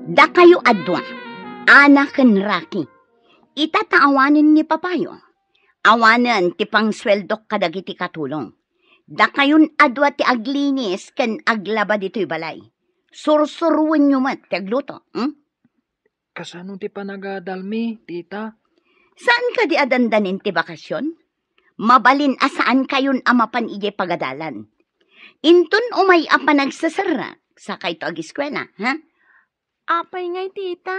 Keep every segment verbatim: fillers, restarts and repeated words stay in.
Dakayo a dua, Ana ken Rocky, ita ta awanen ni papayo, awanen ti pangsueldok kadagiti katulong. Dakayon a dua ti aglinis ken aglaba ditoy balay. Sursuroenyo met ti agluto, hmm? Kasano ti panagadalmi, tita? Saan kadi a dandanin ti bakasyon? Mabalin a saan kayon a mapan idiay pagadalan. Inton umay a panagseserrek, sakayto agiskuela, ha? Apay ngay, tita?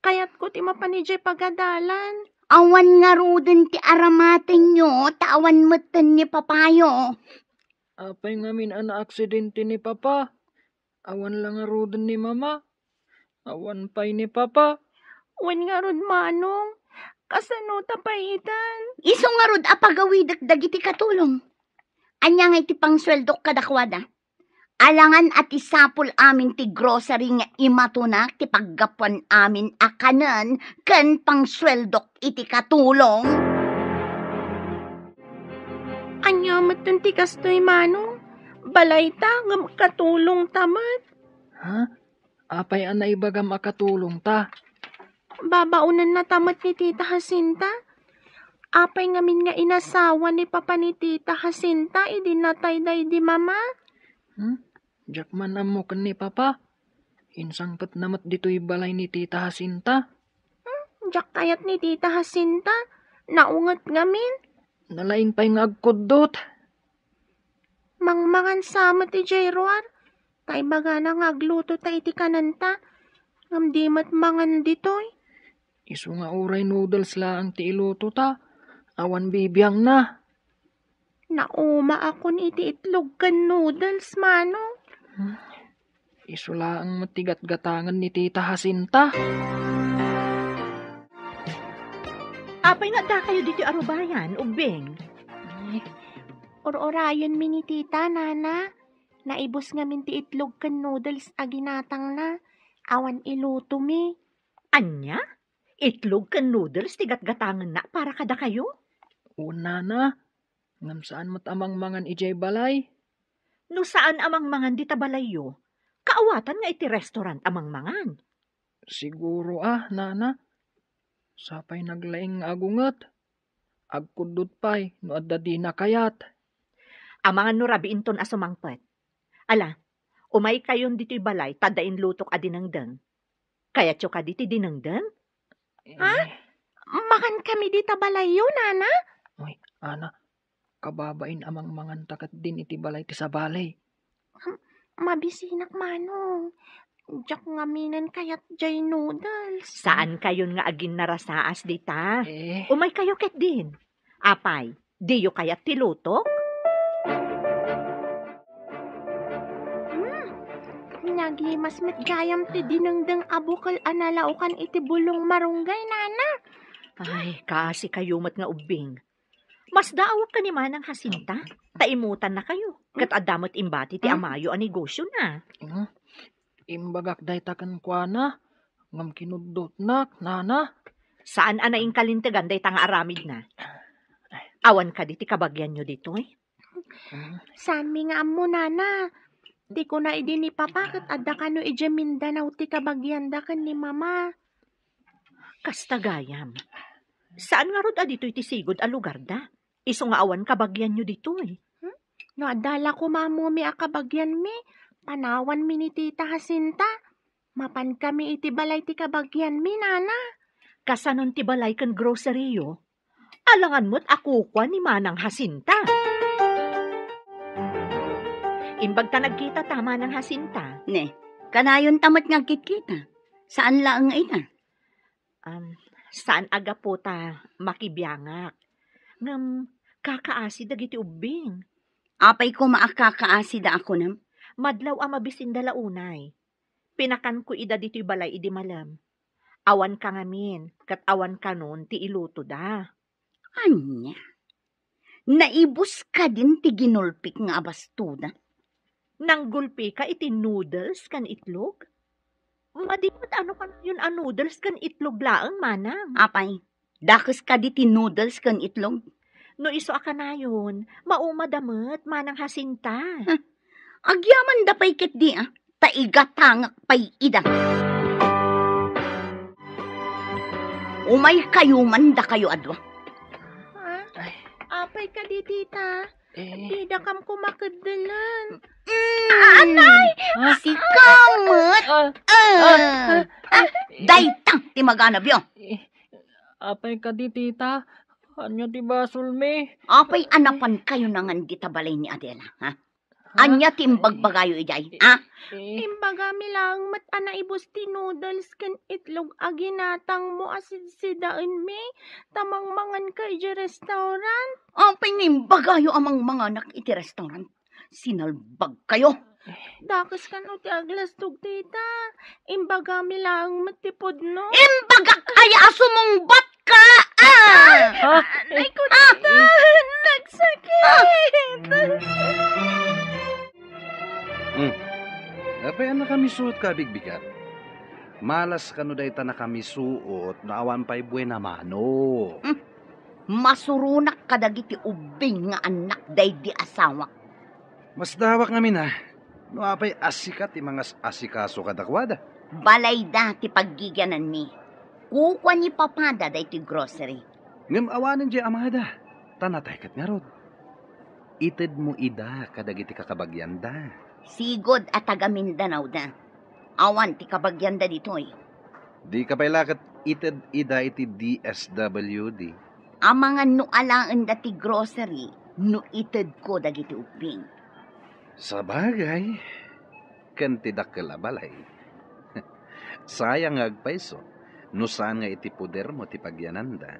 Kayatko ti mapan idiay pagadalan. Awan ngaruden ti aramatenyo, ta awan metten ni papayo. Apay ngamin a naaksidente ni papa? Awan la ngaruden ni mama? Awan pay ni papa? Wen ngarud, manong. Kasano ta pay itan? Isu ngarud a pagawidek dagiti katulong. Ania ngay ti pangsueldok kadakuada? Alangan a ti sapul amin ti grocery nga imatunak ti paggapuan amin a kanen ken pangsueldok iti katulong? Ania metten ti kastoy, manong? Balayta ngem katulongta met. Ha? Apay a naibagam a katulongta? Babaonennata met ni Tita Jacinta. Apay ngamin nga inasawa ni papa ni Tita Jacinta idi natay daydi mama? Hmm? Diak man ammo ken ni papa. Insangpetna met ditoy balay ni Tita Jacinta. Hmm? Diak kayat ni Tita Jacinta. Naunget ngamin. Nalaing pay nga agkuddot. Mangmangan sa met idiay ruar, ta ibagana nga aglutota iti kanenta, ngem di met mangan ditoy. Isu nga uray noodles laeng ti ilutota, awan bibiangna. Naumaakon iti itlog ken noodles, manong. Hmm. Isu laeng met ti gatgatangen ni Tita Jacinta. Apay nga addakayo ditoy arubayan, Ubbing? Ay. Ur-urayenmi ni Tita, Nana. Naibus ngamin ti itlog ken noodles a ginatangna. Awan ilutomi. Ania? Itlog ken noodles ti gatgatangenna para kadakayo? Wen, Nana. Ngem saan met a mangmangan idiay balay. No saan a mangmangan dita balayyo, kaawatan nga iti restaurant a mangmangan. Siguro a, Nana. Sapay naglaing nga agunget. Agkuddot pay no adda dina kayat. Amangan no rabiinton a sumangpet. Ala, umaykayon ditoy balay ta adda inlutok a dinengdeng. Kayatyo kadi ti dinengdeng? Ha? Eh. Mangankami dita balayyo, Nana? Uy, Ana, kababain a mangmanganta ketdin iti balay ti sabali. Hmm, mabisinak, Manong. Diak ngaminen kayat jay noodles. Saankayon nga aginnarasaas dita. Eh. Umaykayo ketdin. Apay, diyo kayat ti lutok? Hmm, nagimas met gayam ti dinengdeng a bukel a nalaokan iti bulong marunggay, Nana. Ay, kaasikayo met nga ubbing. Masdaawak ken ni Manang Jacinta, ta imutannakayo. Ket adda met imbati ti amayo a negosiona. Hmm. Imbagak dayta kenkuana, ngem kinuddotnak, Nana. Saan a naingkalintegan dayta nga aramidna. Awan kadi ti kabagianyo ditoy? Hmm. Saanmi nga ammo, Nana. Ti kuna idi ni Papa ket adda kano idiay Mindanao ti kabagianda ken ni Mama. Kasta gayam. Saan ngarud a ditoy ti sigud a lugarda? Isu nga awan kabagianyo ditoy. Hmm? No adda la koma ammomi a kabagianmi, panawanmi ni Tita Jacinta. Mapankami iti balay ti kabagianmi, Nana. Kasanon ti balay ken grocery-yo? Alangan met a kukua ni Manang Jacinta. Imbag ta nagkitata, Manang Jacinta. Ne, kanayonta met nga agkitkita. Saan laeng nga ita? Um, saan a gapu ta makibiangak. Ngem kakaasi dagiti ubbing. Apay koma a kakaasida a kunam? Madlaw a mabisinda la unay. Pinakanko ida ditoy balay idi malem. Awanka ngamin, ket awan kanon ti ilutoda. Ania? Naibus kadin ti ginulpik nga abastoda? Nanggulpika iti noodles ken itlog? Madi met a no kanayon a noodles ken itlog laeng, Manang. Apay, dakes kadi ti noodles ken itlog? No isu a kanayon, maumada met, Manang Jacinta. Huh. Agyamanda pay ketdi, a, ta igatangak pay ida. Umaykayo man dakayo a dua. Ha? Ay. Apay kadi, tita? Eh. Didakam kumakeddelen. Mm. Anay! Ha? Sika met? Ah. Ah. Ah. Ah. Dayta ti maganabyo. Eh, apay kadi, tita? Ania ti basolmi? Apay a napankayo nangan dita balay ni Adela, ha? Ha? Ania ti imbagbagayo idiay, ha? Eh. Imbagami laeng met a naibus ti noodles ken itlog a ginatangmo a sidsidaenmi, ta mangmanganka idiay restaurant. Apay nga imbagayo a mangmanganak iti restaurant? Sinalbagkayo. Dakes kano ti aglastog, tita. Imbagami laeng met ti pudno. Imbagak aya a sumungbatka, ah! Ha? Ay, kunan, nagsakit. Hmm. Apay a nakamisuotka a bigbigat? Malas kano dayta nakamisuot no awan pay buena mano. Hmm. Masuronak kadagiti ubbing nga annak daydi asawak. Masdawak ngamin a, no apay a sika ti mangas-asikaso kadakuada. Balayda ti paggigiananmi. Kukua ni papada daytoy grocery. Ngem awanen diay amada, ta natay ket ngarud. Itedmo ida kadagiti kakabagianda. Sigud a taga Mindanao da. Awan ti kabagianda ditoy. Dika pay la ket ited ida iti D S W D. Amangan no alaenda ti grocery no itedko dagiti ubbing. Sabagay, ken ti dakkel a balay. Sayang nga agpayso no saan nga iti podermo ti pagiananda.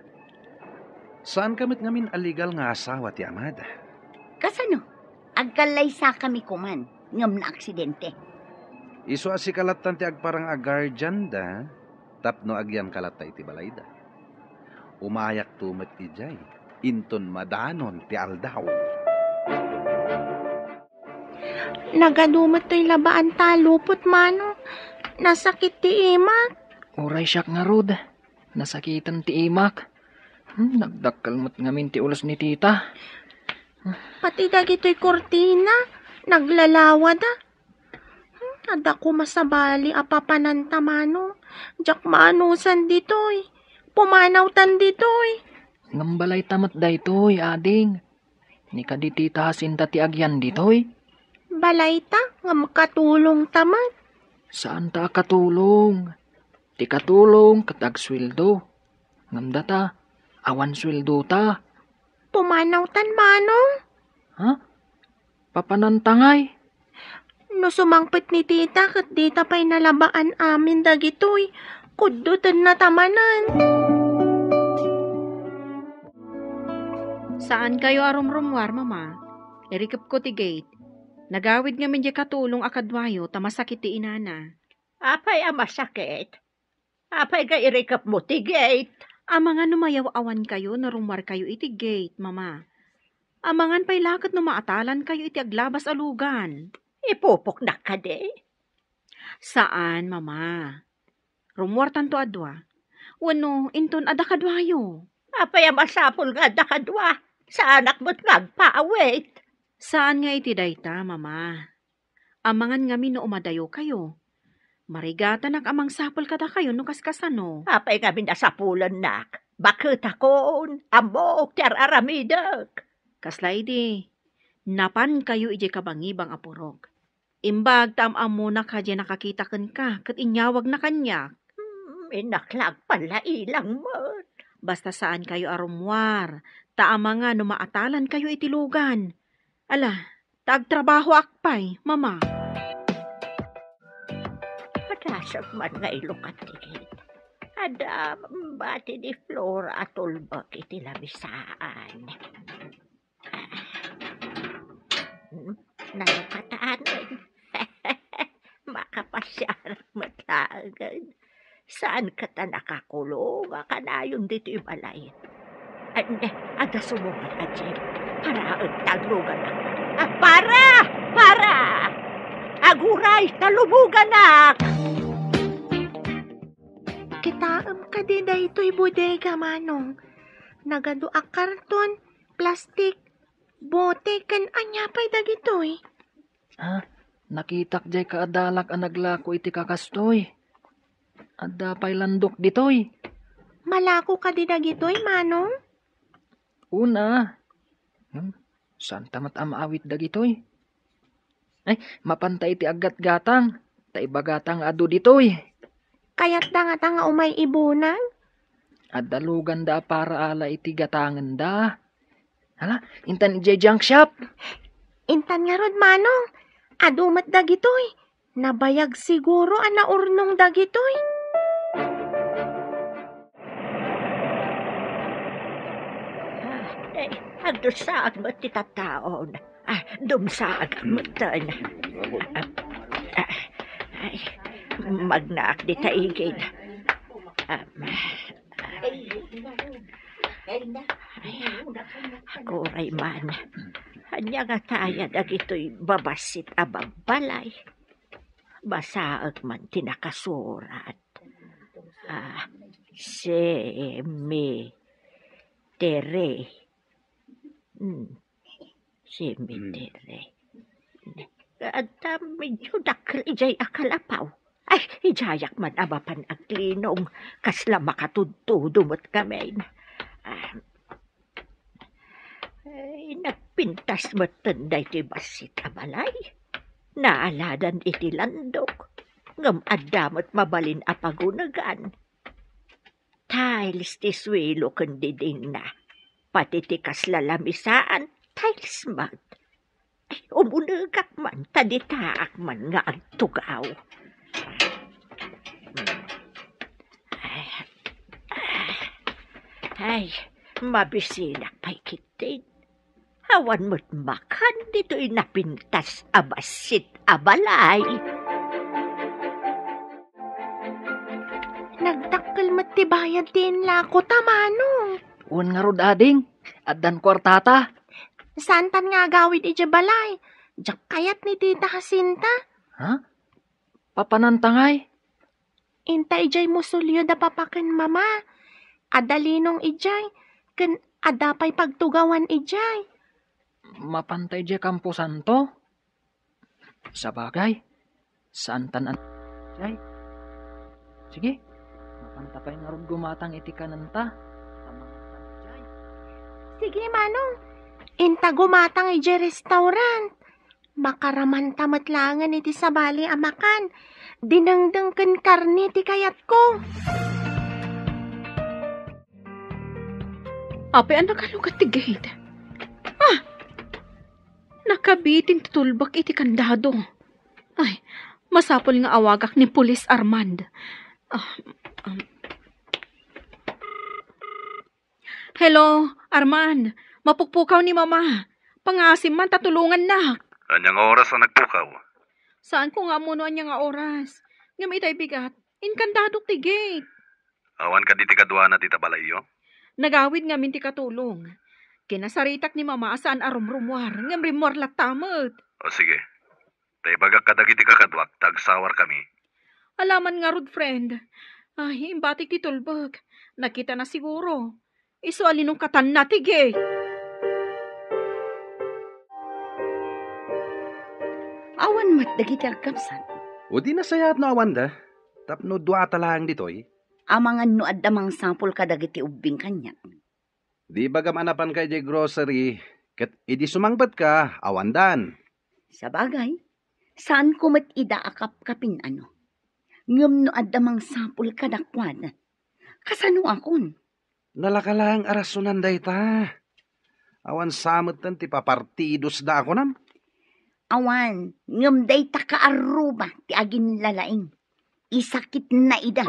Saanka met ngamin a legal nga asawa ti amada. Kasano? Agkallaysakami koman ngem naaksidente. Isu a sika lattan ti agparang a guardian da tapno agianka latta iti balayda. Umayakto met idiay inton madanon ti aldaw. Nagadu met toy labaan ta lupot, Manong. Nasakit ti imak. Uray siak ngarud. Nasakiten ti imak. Hmm, nagdakkel met ngamin ti ulos ni tita. Pati dagitoy kurtina, naglalawada. Hmm, adda koma sabali a papananta, Manong. Diak maanusan ditoy. Pumanawtan ditoy. Ngem balayta met daytoy, ading. Ni kadi tita Jacinta ti agian ditoy? Balayta, ngem katulongta met. Saanta a katulong. Ti katulong ket agsueldo. Ngem data, awan sueldota. Pumanawtan, Manong. Ha? Papananta ngay? No sumangpet ni tita ket dita pay nalabaan amin dagitoy, kuddutennata manen. Saankayo a rumrummuar, Mama. Irikepko ti gate. Nagawid ngamin diay katulong a kaduayo ta masakit ti inana. Apay a masakit? Apay nga irikepmo ti gate? Amangan no mayaw-awankayo no rummuarkayo iti gate, Mama. Amangan pay la ket no maatalankayo iti aglabas a lugan. Ipupoknak kadi? Saan, Mama. Rummuartanto a dua. Wenno, inton adda kaduayo. Apay a masapul nga adda kadua? Saanak met nga agpaawit. Saan nga iti dayta, Mama. Amangan ngamin no umadayokayo. Marigatanak a mangsapul kadakayo no kaskasano. Apay ngamin a sapulennak? Baketakon, ammok ti ar-aramidek. Kasla idi, napankayo idiay kabangibang a purok. Imbag ta am-ammonak diay nakakita kenka ket inyawagna kaniak. Hmm, innak la agpallailang met. Basta saankayo a rummuar, ta amangan no maatalankayo iti lugan. Ala, ta agtrabahoak pay, Mama. Padasek man nga ilukat ti gate. Adda bati ni Flora a tulbek iti labisaan. Hmm, nalukatan. Makapasiar met laengen. Saan ket a nakakulong a kanayon ditoy balay? Ania, adda sumungad a jeep. Paraek ta agluganak. Ah, para! Para! Aguray ta lumuganak! Kitaem kadi daytoy bodega, Manong? Nagadu a karton, plastik, bote, ken ania pay dagitoy? Ah, nakitak diay kaadalak a naglako iti kakastoy. Adda pay landok ditoy. Malako kadi dagitoy, Manong? Una. Hmm, saan ta met a maawit dagitoy? Ay, mapanta iti aggatgatang, ta ibagata nga adu ditoy. Kayatda ngata nga umay ibunag? Adda luganda a para ala iti gatangenda. Hala, intan idiay junk shop. Intan ngarud, Manong. Adu met dagitoy. Nabayag siguro a naurnong dagitoy. Ah, eh, agdusaag met ti tattaon. Ah, dumsaag met ten. Ah, ah, ay, magnaak dita igid. Ah, ay, akuray man. Ania ngata aya dagitoy babassit a babbalay? Basaek man ti nakasurat. Ah, cemetery. Hmm. Cemetery. Adda medyo dakkel idiay a kalapaw. Ay, idiayak man a mapan aglinong. Kasla makatudtudo met ngamin. Ah, Ay, nagpintas metten daytoy bassit a balay. Naaladan iti landok, ngem adda met mabalin a pagunegan. Tiles ti suelo ken didingna. Pati ti kasla lamisaan, tiles met. Ay, umunegak man, ta ditaak man nga agtugaw. Ay, ay, mabisinak pay ketdin. Awan met makan ditoy napintas a bassit a balay. Nagdakkel met ti bayad ti inlako ta, Manong. Wen ngarud, ading, addan kuartata. Saantan nga agawid idiay balay. Diak kayat ni Tita Jacinta. Ha? Papananta ngay? Inta idiay musolyo da papa ken mama. Adda linong idiay, ken adda pay pagtugawan idiay. Mapanta idiay kamposanto? Sabagay, saantan a-, jay. Sige, mapanta pay ngarud gumatang iti kanenta. Sige, Manong. Inta gumatang idiay restaurant. Makaramanta met laengen iti sabali a makan. Dinengdeng ken karne ti kayatko. Apay a nakalukat ti gate? Ah! Nakabitin ti tulbek iti kandado. Ay, masapul nga awagak ni Pulis Armand. Ah, um. Hello, Armand. Mapukpukaw ni Mama. Pangaasim man ta tulongannak. Ania nga oras a nagpukaw? Saanko nga ammo no ania nga oras. Ngem itay bigat, inkandadok ti gate. Awan kadi ti kaduana dita balayyo? Nagawid ngamin ti katulong. Kinasaritak ni Mama a saan a rumrumuar, ngem rimmuar latta met. O sige. Ta ibagak kadagiti kakaduak ta agsawarkami. Alaman ngarud, friend. Ay, imbatik ti tulbek. Nakitana siguro. Isu a linungkatanna ti gate. Awan met dagiti agkabsat. O di nasayaat no awanda, tapno duata laeng ditoy. Amangan no adda mangsapul kadagiti ubbing kaniak. Di ibagam a napanka idiay grocery, ket idi sumangpetka, awandan. Sabagay, saanko met ida a kapkapin, ano. Ngem no adda mangsapul kadakuada, kasanoakon? Nalaka laeng a rasonan dayta. Awan sa metten ti papartidosda a kunam. Awan, ngem dayta kaarruba ti aginlalaing. Isakitna ida.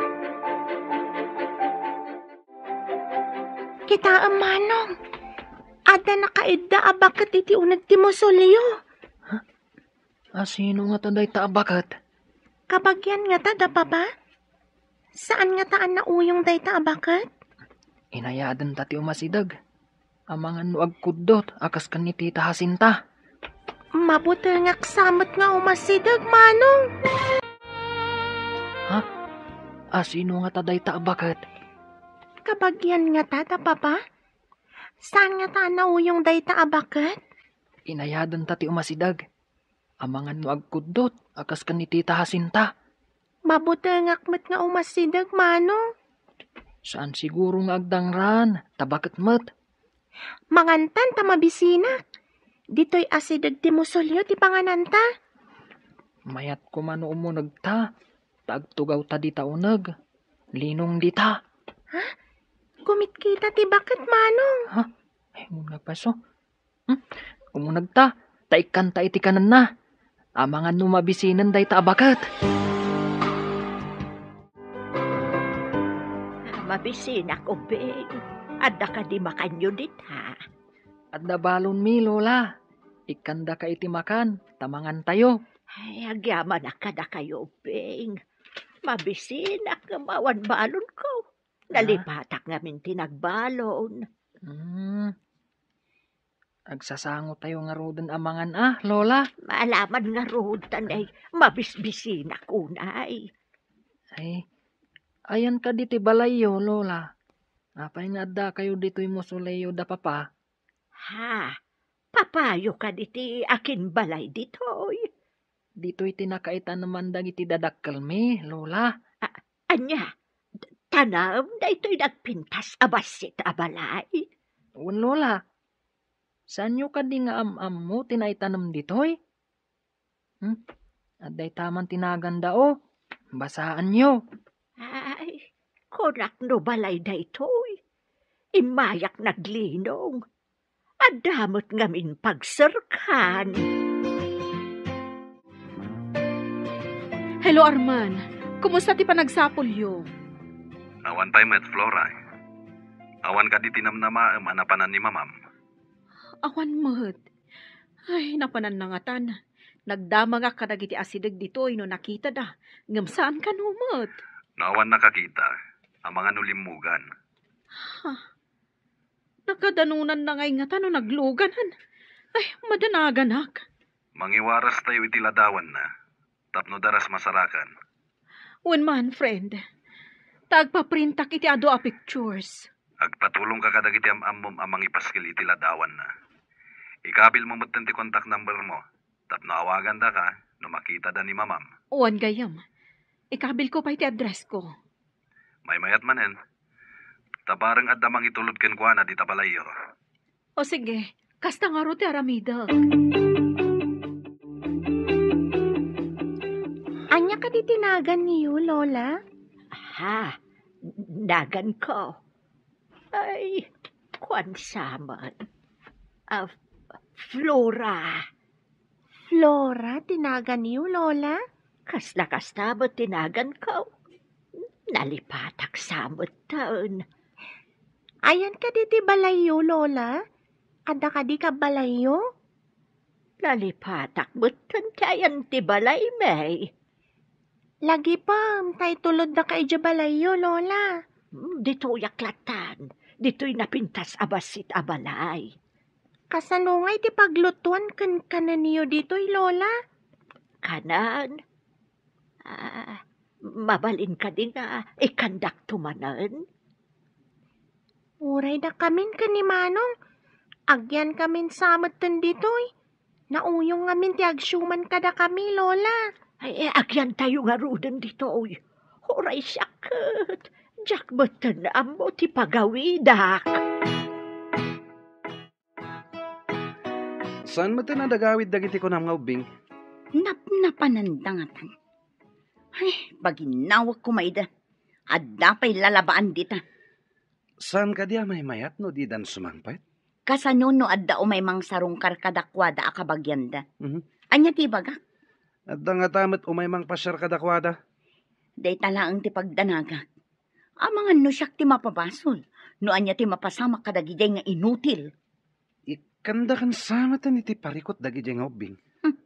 Kitaem, Manong, adda nakaidda a baket iti uneg ti musolyo. Asino ngata dayta a baket? Kabagian ngata da Papa? Saan ngata a nauyong dayta a baket? Inayadenta ti umasideg. Amangan no agkuddot a kas ken ni Tita Jacinta. Mabutengak sa met nga umasideg, Manong. Ha? Asino ngata dayta a baket? Kabagian ngata da Papa? Saan ngata a nauyong dayta a baket? Inayadenta ti umasideg. Amangan no agkuddot a kas ken ni Tita Jacinta. Mabutengak met nga umasideg, Manong. Saan siguro nga agdangraan, ta baket met. Mangantan ta mabisinak. Ditoy asideg ti musolyo ti pangananta. Mayat koma no umunegta, ta agtugawta dita uneg. Linong dita. Ha? Kumitkita ti baket, Manong. Ha? Ay, muna paso. Hmm? Umunegta, ta ikkanta iti kanenna. Amangan no mabisinen dayta a baket. Mabisinak, Ubbing. Adda kadi makanyo dita? Adda balonmi, Lola. Ikkandaka iti makan, ta mangantayo. Ay, agyamanak kadakayo, Ubbing. Mabisinak ngem awan balonko. Ah. Nalipatak ngamin ti nagbalon. Hmm. Agsasangotayo ngaruden a mangan a, Lola? Maalaman ngarud, ta nay, mabisbisinak unay. Ay, ayan kadi ti balayyo, Lola? Apay nga addakayo ditoy musolyo da Papa? Ha? Papayo kadi ti akinbalay ditoy? Ditoy ti nakaitaneman dagiti dadakkelmi, Lola. A-, ania? Tanem daytoy nagpintas a bassit a balay? Wen, Lola. Saanyo kadi nga am-ammo ti naitanem ditoy? Hmm? Adda itaman ti naganda, o. Basaanyo. Ay, kunak no balay daytoy. Immayak naglinong. Adda met ngamin pagserkan. Hello, Arman. Kumusta ti panagsapulyo? Awan pay met, Flora. Awan kadi ti namnamaem a napanan ni Mamam? Awan met. Ay, napanan na ngatan. Nagdamagak kadagiti asideg ditoy no nakitada, ngem saan kano met. No awan nakakita, amangan no limmugan. Ha? Nakadanonanna ngay ngata no nagluganan. Ay, madanaganak. Mangiwarastayo iti ladawanna, tapno daras masarakan. Wen man, friend. Ta agpaprintak iti adu a pictures. Agpatulongka kadagiti am-ammom a mangipaskil iti ladawanna. Ikabilmo metten ti contact number mo, tapno awagandaka no makitada ni Mamam. Wen gayam. Ikabilko pay ti addressko. Maymayat manen. Ta bareng adda mangitulod kenkuana dita balayyo. O sige, kasta ngarud ti aramidek. Ania kadi ti naganyo, Lola? Ha, naganko? Ay, kuan sa met. Ah, Flora. Flora ti naganyo, Lola? Kasla kasta met ti naganko. Nalipatak sa metten. Ayan kadi ti balayyo, Lola? Adda kadi kabbalayyo? Nalipatak metten ti ayan ti balaymi. Lagipem, ta itulodda ka idiay balayyo, Lola. Hmm, ditoyak lattan. Ditoy napintas a bassit a balay. Kasano ngay ti paglutuan ken kanenyo ditoy, Lola? Kanen? Ah, mabalin kadi nga ikandakto manen? Uray dakamin ken ni Manong, agyankamin sa metten ditoy. Nauyong ngamin ti agsiuman kadakami, Lola. Ay, eh, agyantayo ngaruden ditoy. Uray siak ket, diak metten ammo ti pagawidak. Saan metten a nagawid dagiti kunam nga ubbing? Napnapananda ngatan. Ay, baginnawek koma ida. Adda pay lalabaan dita. Saan kadi a maymayat no didan sumangpet? Kasano no adda umay mangsarungkar kadakuada a kabagianda? Mhm. Ania ti ibagak? Adda ngata met umay mangpasiar kadakuada. Dayta laeng ti pagdanagak. Amangan no siak ti mapabasol, no ania ti mapasamak kadagidiay nga inutil. Ikkandakan sa metten iti parikut dagidiay nga ubbing. Hmm.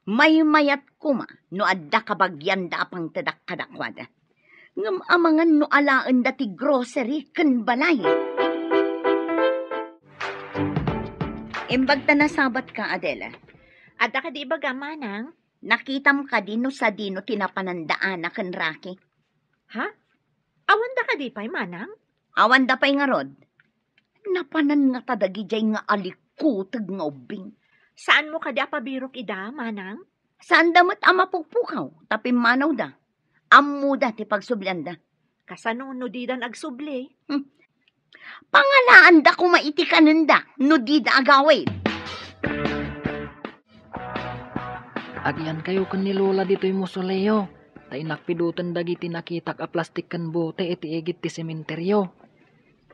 Maymayat koma no adda kabagianda a pangtedak kadakuada. Ngem amangan no alaenda ti grocery ken balay. Imbag ta nasabatka, Adela. Adda kadi ibagam, Manang? Nakitam kadi no sadino ti napananda Ana ken Rocky? Ha? Awanda kadi pay, Manang? Awanda pay ngarud. Napanan ngata dagidiay nga alikuteg nga ubbing. Saanmo kadi a pabirok ida, Manang? Saanda met a mapukpukaw ta pimmanawda. Ammoda ti pagsublianda. Kasano no didan agsubli? Hmm. Pangalaanda koma iti kanenda no dida agawid. Agyankayo ken ni Lola ditoy mausoleo, ta innak piduten dagiti nakitak a plastik ken bote iti igid ti sementerio.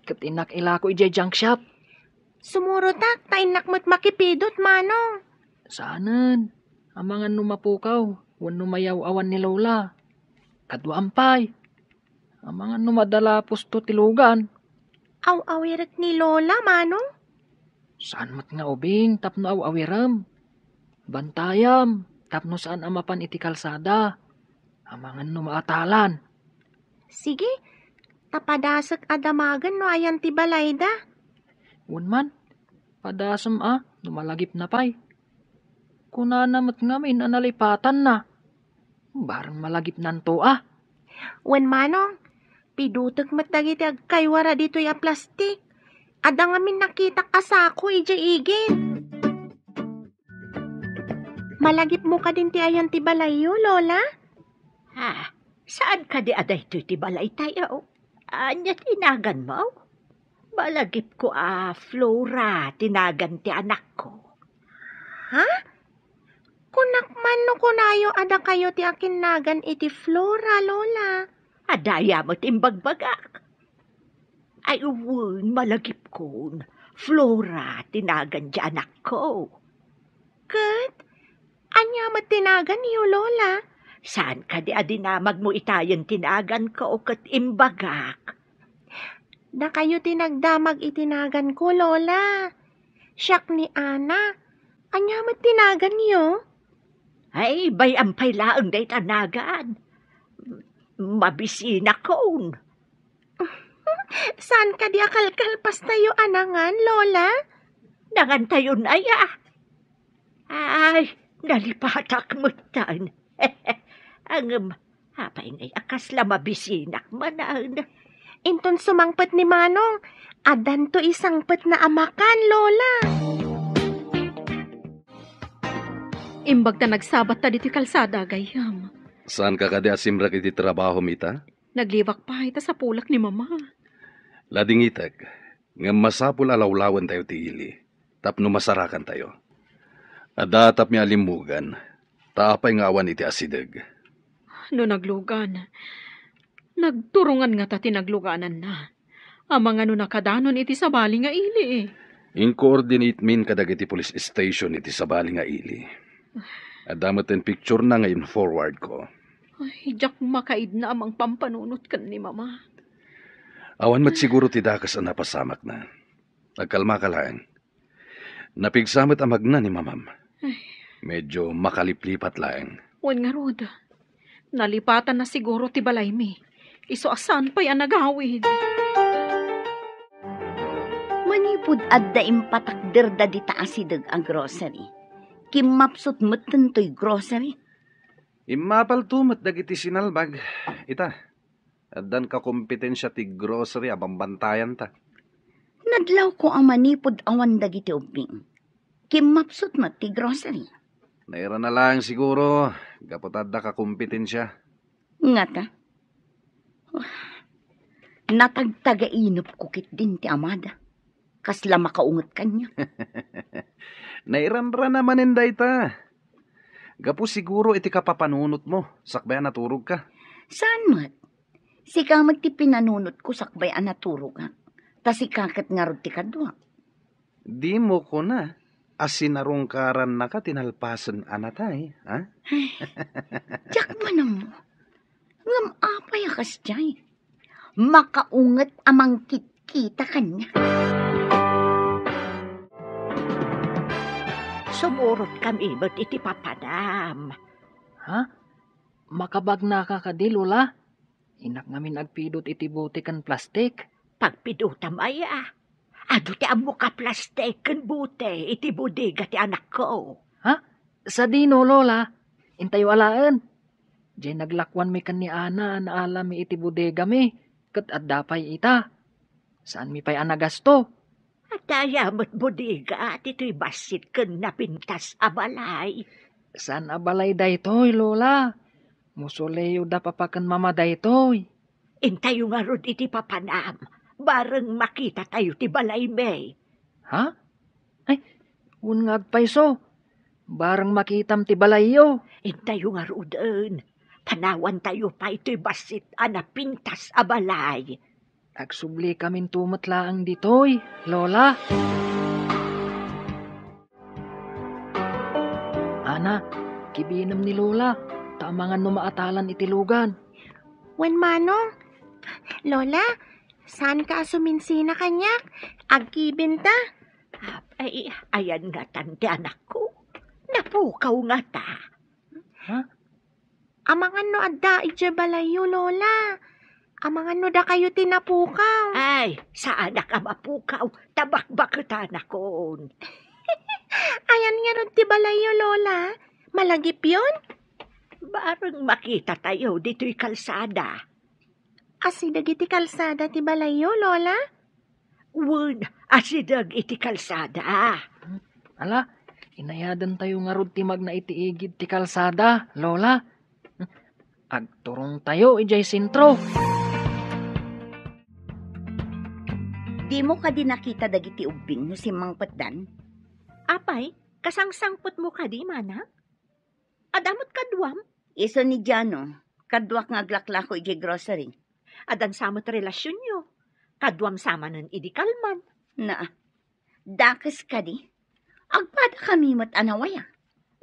Ket innak ilako idiay junk shop. Sumurotak, ta innak met makipidut, Manong. Saanen. Amangan no mapukaw, wenno mayaw-awan ni Lola. Kaduaam pay. Amangan no madala pusto ti lugan. Aw-awirek ni Lola, Manong? Saan met nga ubing tapno aw-awirem. Bantayam tapno saan a mapan iti kalsada. Amangan no maatalan. Sige, ta padasek a damagen no ayan ti balayda. Wen man, padasem a no malagipna pay. Kunana met ngamin a nalipatanna. Bareng malagipnanto a. Wen Manong, pidutek met dagiti agkaywara ditoy a plastik. Adda ngamin nakitak a sako idiay igid. Malagipmo kadin ti ayan ti balayyo, Lola? Ha? Saan kadi a daytoy ti balaytayo? Ania ti naganmo? Malagipko a Flora ti nagan ti anakko. Ha? Kunak man no kunayo a dakayo ti akinnagan iti Flora, Lola. Adda met imbagbagak. Ay, wen, malagipkon. Flora ti nagan ti anakko. Ket, ania met ti naganyo, Lola? Saan kadi a dinamagmo itayen ti naganko ket imbagak? Dakayo ti nagdamag iti naganko, Lola. Siak ni Ana. Ania met ti naganyo? Ay, bay-am pay laeng dayta nagan. Mabisinakon. Saan kadi a kalkalpastayo a nangan, Lola? Nangantayon aya? Ay, nalipatak metten. Ngem, apay ngay a kasla mabisinak manen? Inton sumangpet ni Manong, addanto isangpetna a makan, Lola. Imbag ta nagsabatta ditoy kalsada, gayyem. Saanka kadi a simrek iti trabahom ita? Nagliwak pay ta sapulek ni Mama. Ladingitek, ngem masapul a lawlawentayo ti ili tapno masarakantayo. Adda tapmi a limmugan, ta apay nga awan iti asideg? No naglugan, nagturongan ngata ti naglugananna. Amangan no nakadanon iti sabali nga ili. Incoordinate min kadagiti police station iti sabali nga ili. Adda met ti picture-na nga in-forward ko. Ay, diak makaidna a mangpampanunot ken ni Mama. Awan met siguro ti dakes a napasamakna. Agkalmaka laeng. Napigsa met a magna ni Mamam. Ay. Medyo makaliplipat laeng. Wen ngarud, nalipatanna siguro ti balaymi. Isu a saan pay a nagawid. Manipud adda impatakderda dita asideg a grocery, kimmapsut metten toy grocery. Immapalto met dagiti sinalbag. Ita, addan kakompetensia ti grocery a bambantayanta. Nadlawko a manipud awan dagiti ubbing, kimmapsut met ti grocery. Nairana laeng siguro, gapu ta adda kakompetensia. Ngata? Natagtagainepko ketdin ti amada. Kasla makaunget kaniak. Nairanrana manen dayta. Gapu siguro iti kapapanunotmo, sakbay a naturogka. Saan met? Sika met ti pinanunotko sakbay a naturogak. Ta sika ket ngarud ti kadua. Dimo kuna a sinarungkarannaka ti nalpasen a natay, ha? Ay, diak man ammo. Ngem apay a kasdiay? Makaunget a mangkitkita kaniak. Sumurotkami met iti papanam. Ha? Makabagnaka kadi, Lola? Innak ngamin agpidut iti bote ken plastik. Pagpidutam aya? Adu ti ammoka plastik ken bote iti bodega ti anakko. Ha? Sadino, Lola? Intayo alaen. Diay naglakuanmi ken ni Ana a naalami iti bodegami, ket adda pay ita. Saanmi pay a nagasto. Adda aya met bodega ditoy bassit ken napintas a balay. Saan a balay daytoy, Lola? Mausoleo da Papa ken Mama daytoy. Intayo ngarud iti papanam, bareng makitatayo ti balaymi. Ha? Ay, wen nga agpayso. Bareng makitam ti balayyo. Intayo ngaruden, panawantayo pay toy bassit a napintas a balay. Agsubli kaminto met laeng ditoy, Lola. Ana, kibinem ni Lola, ta amangan no maatalan iti lugan. Wen manong, Lola, saanka a suminsina kaniak? Agkibinta. Ay, ayan ngatan ti anakko. Napukaw ngata. Ha? Amangan no adda idiay balayyo, Lola. Amangan no dakayo ti napukaw. Ay, saanak a mapukaw, ta bakbaketanakon. Ayan ngarud ti balayyo, Lola. Malagipyon? Bareng makitatayo ditoy kalsada. Asideg iti kalsada ti balayyo, Lola? Wen, asideg iti kalsada. Ala, inayadentayo ngarud ti magna iti igid ti kalsada, Lola. Agturongtayo idiay sentro. Dimo kadi nakita dagiti ubbing no simmangpetdan? Apay, kasangsangpetmo kadi, manang? Adda met kaduam? Isu ni Jano, kaduak nga aglaklako idiay grocery. Addan sa met relasionyo. Kaduam sa manen idi kalman. Naa, dakes kadi. Agpadakami met a nawaya.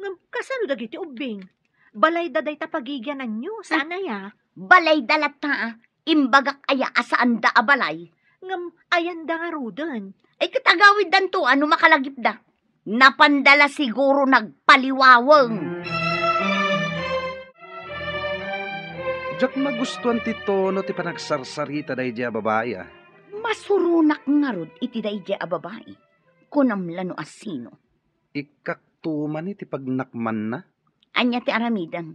Ngem kasano dagiti ubbing? Balayda dayta pagigiananyo, saan aya? Balayda latta, a. Imbagak aya a saanda a balay? Ngem ayanda ngaruden? Ay, ket agawiddanto a no makalagipda. Napanda la siguro nagpaliwaweng. Diak magustuan ti tono ti panagsarsarita daydiay a babai, a. Masuronak ngarud iti daydiay a babai. Kunam la no asino. Ikkakto man iti pagnakmanna. Ania ti aramidem?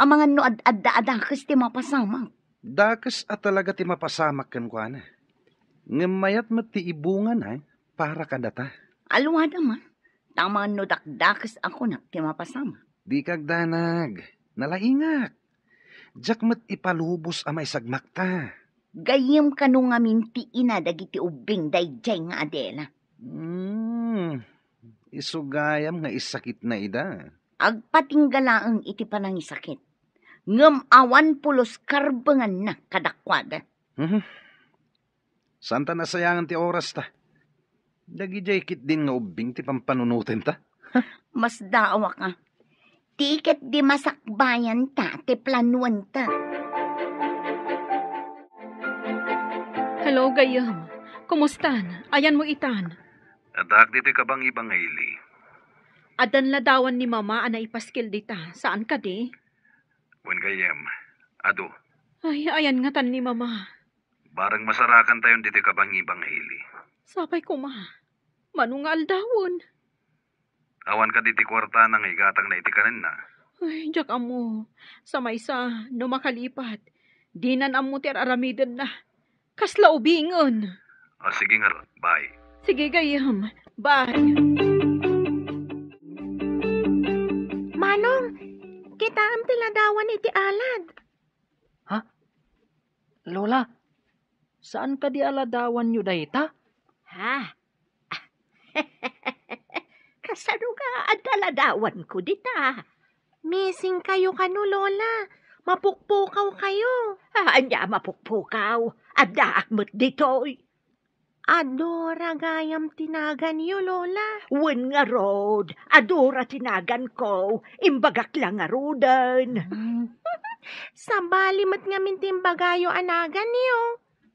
Amangan no ad-adda a dakes ti mapasamak. Dakes a talaga ti mapasamak kenkuana. Ngem mayat met ti ibungana para kadata. Alwada man, ta amangan no dakdakes a kunak ti mapasamak. Dika agdanag, nalaingak. Diak met ipalubos a maisagmakta. Gayyem kano ngamin ti ina dagiti ubbing daydiay nga Adela. Hmm, isu gayam nga isakitna ida. Agpatingga laeng iti panangisakit. Ngem awan pulos karbenganna kadakuada. Mhm. Saanta nasayangan ti orasta. Dagidiay ketdin nga ubbing ti pampanunotenta. Masdaawak a. Ti ketdi masakbayanta ti planuanta. Hello, gayyem. Kumustan? Ayanmo itan? Addaak ditoy kabangibang nga ili. Addan ladawan ni Mama a naipaskil dita, saan kadi? Wen gayyem, adu. Ay, ayan ngatan ni Mama. Bareng masarakantayon ditoy kabangibang nga ili. Sapay koma. Mano nga aldawen? Awan kadi ti kuartana nga igatangna iti kanenna? Ay, diak ammo. Sa maysa, no makalipat, dinan ammo ti ar-aramidenna. Kasla ubingen. Ah, sige ngarud. Bye. Sige, gayyem. Bye. Manong, kitaem ti ladawan iti alad. Ha? Lola, saan kadi a ladawanyo dayta? Ha? Kasano nga adda ladawanko dita? Missing kayo kano, Lola. Mapukpukaw kayo. Ah, ania mapukpukaw? Addaak met ditoy. Adora gayam ti naganyo, Lola. Wen ngarud, adora ti naganko. Imbagak la ngaruden. Hmm. Sabali met ngamin ti imbagayo a naganyo.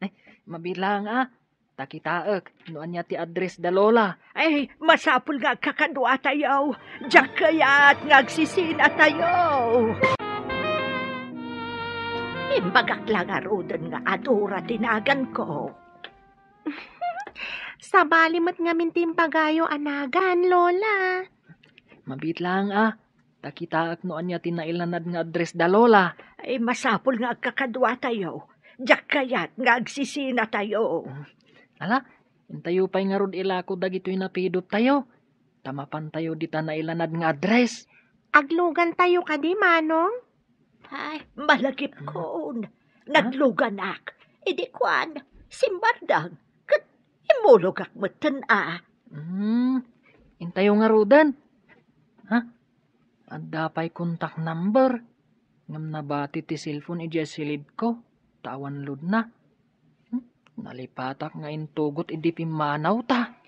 Ay, mabilang a. Ta kitaek no ania ti address da Lola. Ay, masapul nga agkakaduatayo. Diak kayat nga agsisinatayo. Imbagak la ngaruden nga adora ti naganko. Sabali met ngamin ti imbagayo a nagan, Lola. Mabiit laeng a, ta kitaek no ania ti nailanad nga address da Lola. Ay, masapul nga agkakaduatayo. Diak kayat nga agsisinatayo. Ala, intayo pay ngarud ilako dagitoy napidottayo. Ta mapantayo dita nailanad nga address. Aglugantayo kadi, Manong? Ay, malagipkon. Nagluganak. Idi kuan, simbardang. Ket immulogak metten a. Hmm, intayo ngaruden. Ha? Adda pay contact number. Ngem nabati ti cellphone idiay silidko. Ta awan loadna. Hmm? Nalipatak nga intugot idi pimmanawta.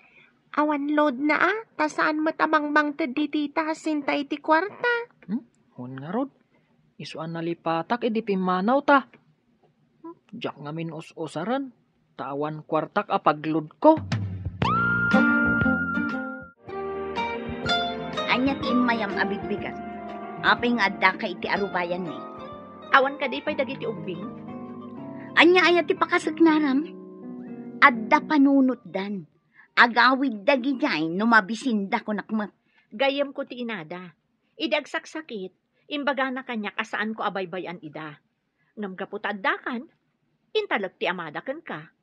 Awan loadna a, ta saan met a mangmangted dita ta sinta iti kuarta. Hmm? Wen ngarud, isu a nalipatak idi pimmanawta. Hmm? Diak ngamin us-usaren, ta awan kuartak a pagloadko. Ania ti immayam a bigbigak? Apay nga addaka iti arubayanmi? Awan kadi pay dagiti ubbing? Ania aya ti pakaseknaram? Adda panunotdan. Agawid dagidiay no mabisinda, kunak met. Gayyemko ti inada. Idi agsaksakit, imbagana kaniak a saanko a baybay-an ida. Ngem gapu ta addakan, intalek ti amada kenka.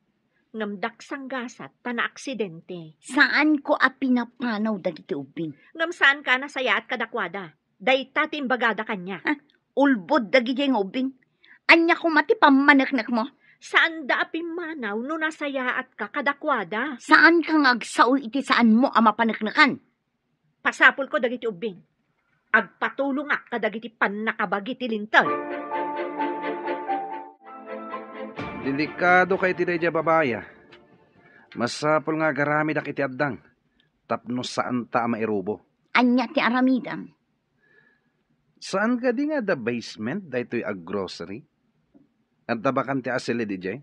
Ngem daksanggasat ta naaksidente. Saanko a pinapanaw dagiti ubbing. Ngem saanka a nasayaat kadakuada. Dayta ti imbagada kaniak. Ha? Ulbod dagidiay nga ubbing. Ania koma ti pammaneknekmo? Saanda a pimmanaw no nasayaatka kadakuada. Saanka nga agsao iti saanmo a mapaneknekan? Pasapulko dagiti ubbing. Agpatulongak kadagiti pannakabagi ti Linteg. Delikadoka iti daydiay a babai a. Masapul nga agaramidak iti addang tapno saanta a mairubo. Ania ti aramidem? Saan kadi nga adda basement daytoy a grocery? Adda bakante a silid idiay?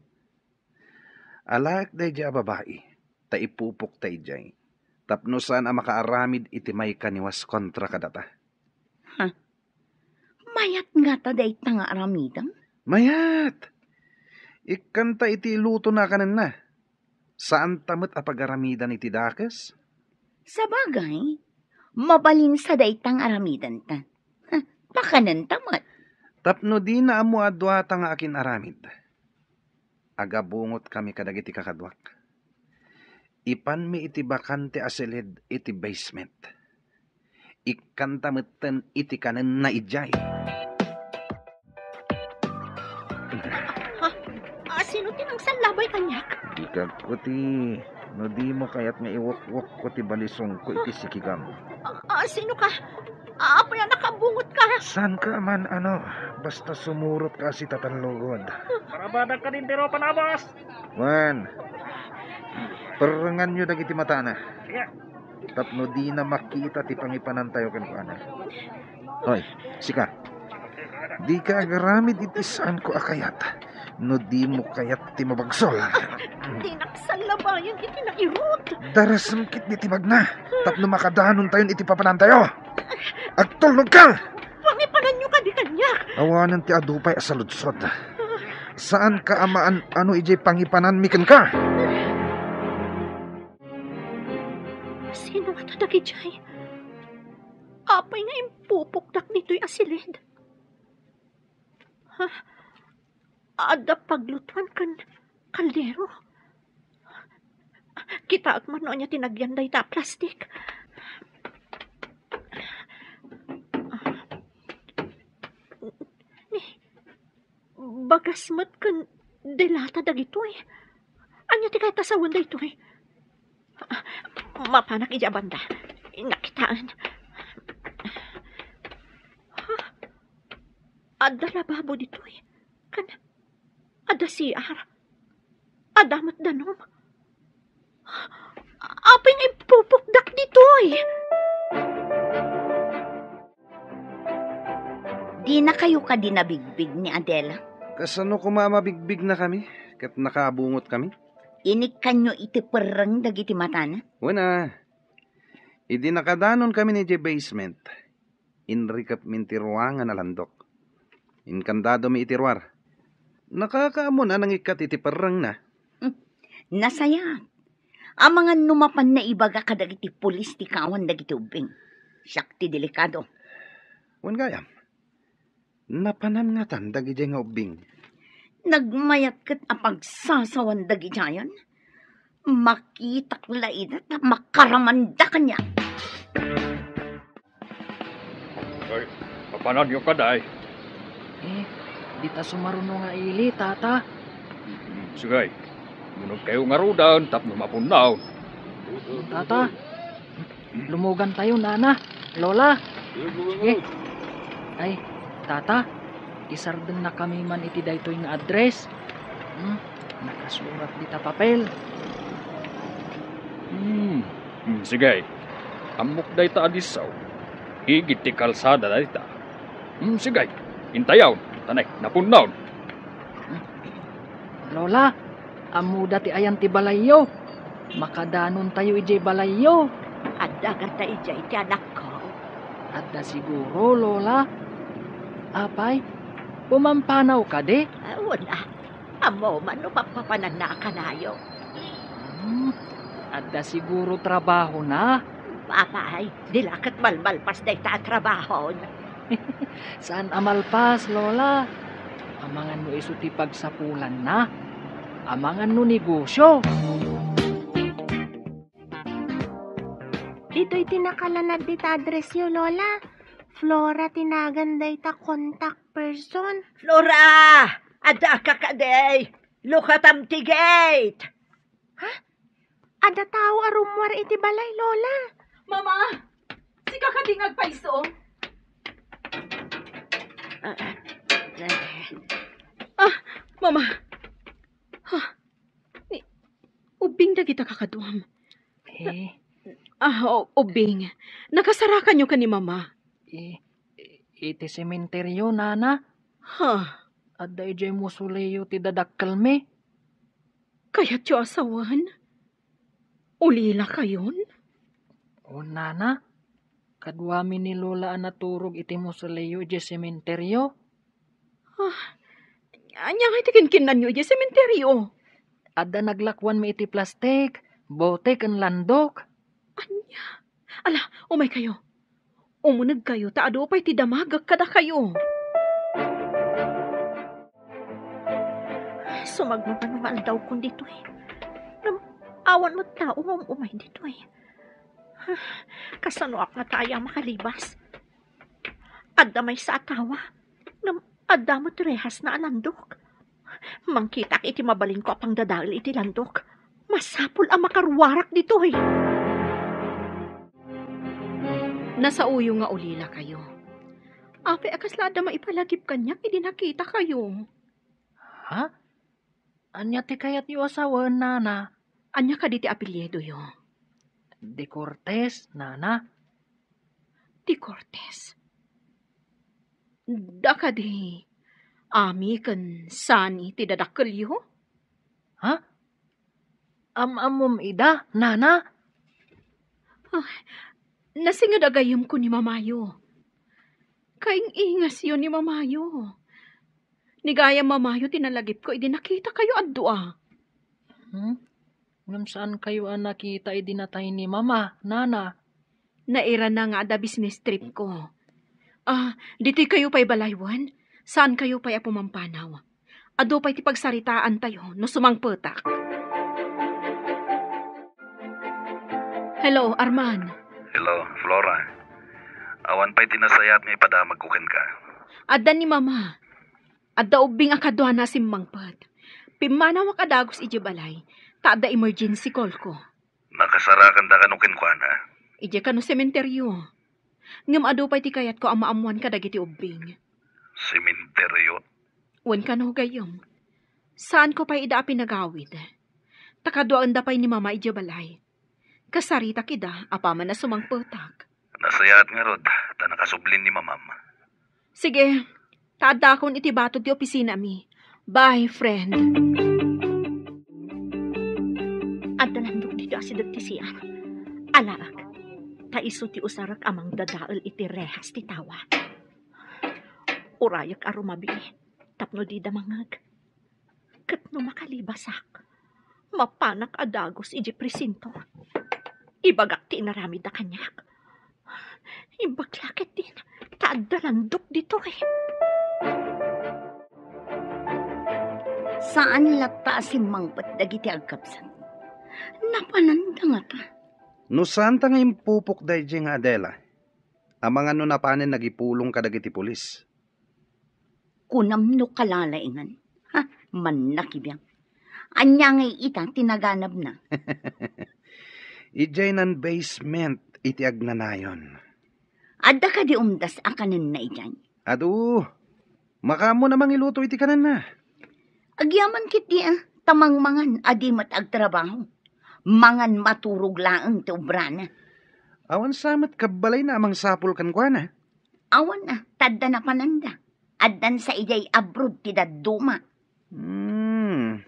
Alaek daydiay a babai, ta ipupokta idiay, tapno saan a makaaramid iti maikaniwas kontra kadata. Ha? Mayat ngata dayta nga aramidem? Mayat! Ikkanta iti ilutona a kanenna. Saanta met a pagaramidan iti dakes? Sabagay, mabalinsa dayta nga aramidenta. Pakanenta met. Tapno dina ammo a duata nga akin-aramid, agabungotkami kadagiti kakaduak. Ipanmi iti bakante a silid iti basement. Ikkanta metten iti kanenna idiay. Ha? Ah, sino ti nangsallabay kaniak? Dika kuti, no dimo kayat nga iwukwukko ti balisongko iti sikigam. Ah, ah, sino ka? Ah, apay a nakabungot ka? Saan ka man, ano, basta sumurot ka a sitatallugod. Parabadak ka din, pero panabas! Wen, perrenganyo dagiti matana. Sige. Tapno dina makita ti pangipanantayo kenkuana. Hoy, sika. Dika agaramid iti saanko a kayat. No dimo kayat ti mabagsol. Dinak sallabayan iti nairut. Darasem ketdi ti bagna. Tapno makadanontayon iti papanantayo. Agtulnog ka! Pangipananyo kadi kaniak. Awanen ti adu pay a saludsod. Saan ka a maan-ano idiay pangipananmi kenka? Sino ngata dagidiay? Apay nga impupokdak ditoy a silid? Ha? Adda paglutuan ken kaldero. Kitaek man no ania ti nagyan dayta a plastik. Ni, bagas met ken delata dagitoy. Ania ti kayat a sawen daytoy? Mapanak idiay banda. Nakitaen. Ha? Adda lababo ditoy. Ken adda C R. Adda met danum. Apay nga impupokdak ditoy? Dinakayo kadi nabigbig ni Adela? Kasano koma a mabigbignakami ket nakabungotkami? Inikkanyo iti perreng dagiti matana? Wen a, idi nakadanonkami idiay basement, inrikepmi ti ruangan a landok. Inkandadomi iti ruar. Nakakaammona a nangikkat iti perrengna. Hmm, nasayaat. Amangan no mapan naibaga kadagiti pulis ti kawan dagiti ubbing. Siak ti delikado. Wen gayam, napanan ngatan dagidiay nga ubbing? Nagmayat ket a pagsasawan dagidiayen. Makitak la ida ta makaramanda kaniak. Ay, papananyo kadi? Eh, Dita sumaruno nga ili, tata. Sige, munogkayo ngaruden tapno mapunnaw. Tata, lumugantayo, nana, lola. Sige. Ay, tata, isardengna kami man iti daytoy nga address. Hmm, nakasurat dita papel. Hmm, hmm, sige. Ammok dayta a disso. Igid ti kalsada dayta. Hmm, sige. Intayon, ta napunnaw. Lola, ammoda ti ayan ti balayyo. Makadanontayo idiay balayyo. Adda gata idiay ti anakko? Adda siguro, Lola. Apay, pumampanaw kadi? Ah, wen a. Ammom no papapananna a kanayo. Hmm, adda siguro trabahona. Apay, di la ket malmalpas dayta a trabahon. Saan a malpas, Lola? Amangan no isu ti pagsapulanna. Amangan no negosyo. Ditoy ti nakalanad dita addressyo, Lola. Flora ti nagan dayta contact person. Flora! Addaka kadi? Lukatam ti gate! Ha? Adda tao a rummuar iti balay, Lola. Mama! Sika kadi nga agpayso? Ah, ah, ah. Ah, Mama! Ah, ni, ubbing dagita kakaduam. Eh? Ah, o-, ubbing. Nakasarakanyo ken ni Mama? Eh, iti sementeryo, Nana. Ha? Adda idiay mausoleo ti dadakkelmi. Kayatyo a sawen? Ulilakayon? O, Nana, kaduami ni Lola a naturog iti mausoleo idiay sementeryo. Ah, ania ngay ti kinkinnanyo idiay sementeryo? Adda naglakuanmi iti plastik, bote ken landok. Ania? Ala, umaykayo. Umunegkayo ta adu pay ti damagek kadakayo. Sumagmamano nga aldawkon ditoy. Ngem awan met tao nga um-umay ditoy. Kasanoak ngata aya makalibas? Adda maysa a tawa. Ngem adda met rehasna a landok. Mangkitak iti mabalinko a pangdadael iti landok. Masapul a makaruarak ditoy. Nasaoyo nga ulilakayo. Apay a kasla adda maipalagip kaniak idi nakitakayo? Ha? Ania ti kayatyo a sawen, Nana? Ania kadi ti apelyidoyo? De Cortez, Nana. De Cortez? Adda kadi Ami ken Sani ti dadakkelyo? Ha? Am-ammom ida, Nana? Ah, nasinged a gayyemko ni Mamayo. Kaing-ingasyo ni Mamayo. Ni gayam Mamayo ti nalagipko idi nakitakayo a dua. Hmm? Ngem saankayo a nakita idi natay ni Mama, Nana? Nairana nga adda business tripko. Ah, ditoykayo pay balay wen? Saankayo pay a pumampanaw? Adu pay ti pagsaritaantayo no sumangpetak. Hello, Arman. Hello, Flora. Awan pay ti nasayaat nga ipadamagko kenka. Adda ni Mama. Adda ubbing a kaduana a simmangpet. Pimmanawak a dagus idiay balay, ta adda emergency callko. Nakasarakanda kano kenkuana? Idiay kano sementeryo. Ngem adu pay ti kayatko a maammoan kadagiti ubbing. Sementeryo? Wen kano, gayyem. Saanko pay ida a pinagawid. Ta kaduaenda pay ni Mama idiay balay. Kasaritak ida apaman a sumangpetak. Nasayaat ngarud, ta nakasublin ni Mamam. Sige, ta addakon iti batok ti opisinami. Bye, friend. Adda landok ditoy asideg ti C R. Alaek, ta isu ti usarek a mangdadael iti rehas ti tawa. Urayek a rumabii tapno dida mangngeg. Ket no makalibasak, mapanak a dagus idiay presinto. Ibagak ti inaramidda kaniak. Imbag la ketdin, ta adda landok ditoy. Saan latta a simmangpet dagiti agkabsat. Napananda ngata. No saanta nga impupok daydiay nga Adela, amangan no napanen nagipulong kadagiti pulis. kunam no kalalaingan. Ha, mannakibiang. Ania ngay ita ti naganabna? Idiay nan-basement iti agnanayon. Adda kadi umdas a kanenna idiay? Adu, makaammo na mangiluto iti kanenna. Agyaman ketdi a, ta mangmangan a di met agtrabaho. Mangan maturog laeng ti obrana. Awan sa met kabbalayna a mangsapul kenkuana? Awan a, ta adda napananda. Addan sa idiay abroad ti dadduma. Hmm.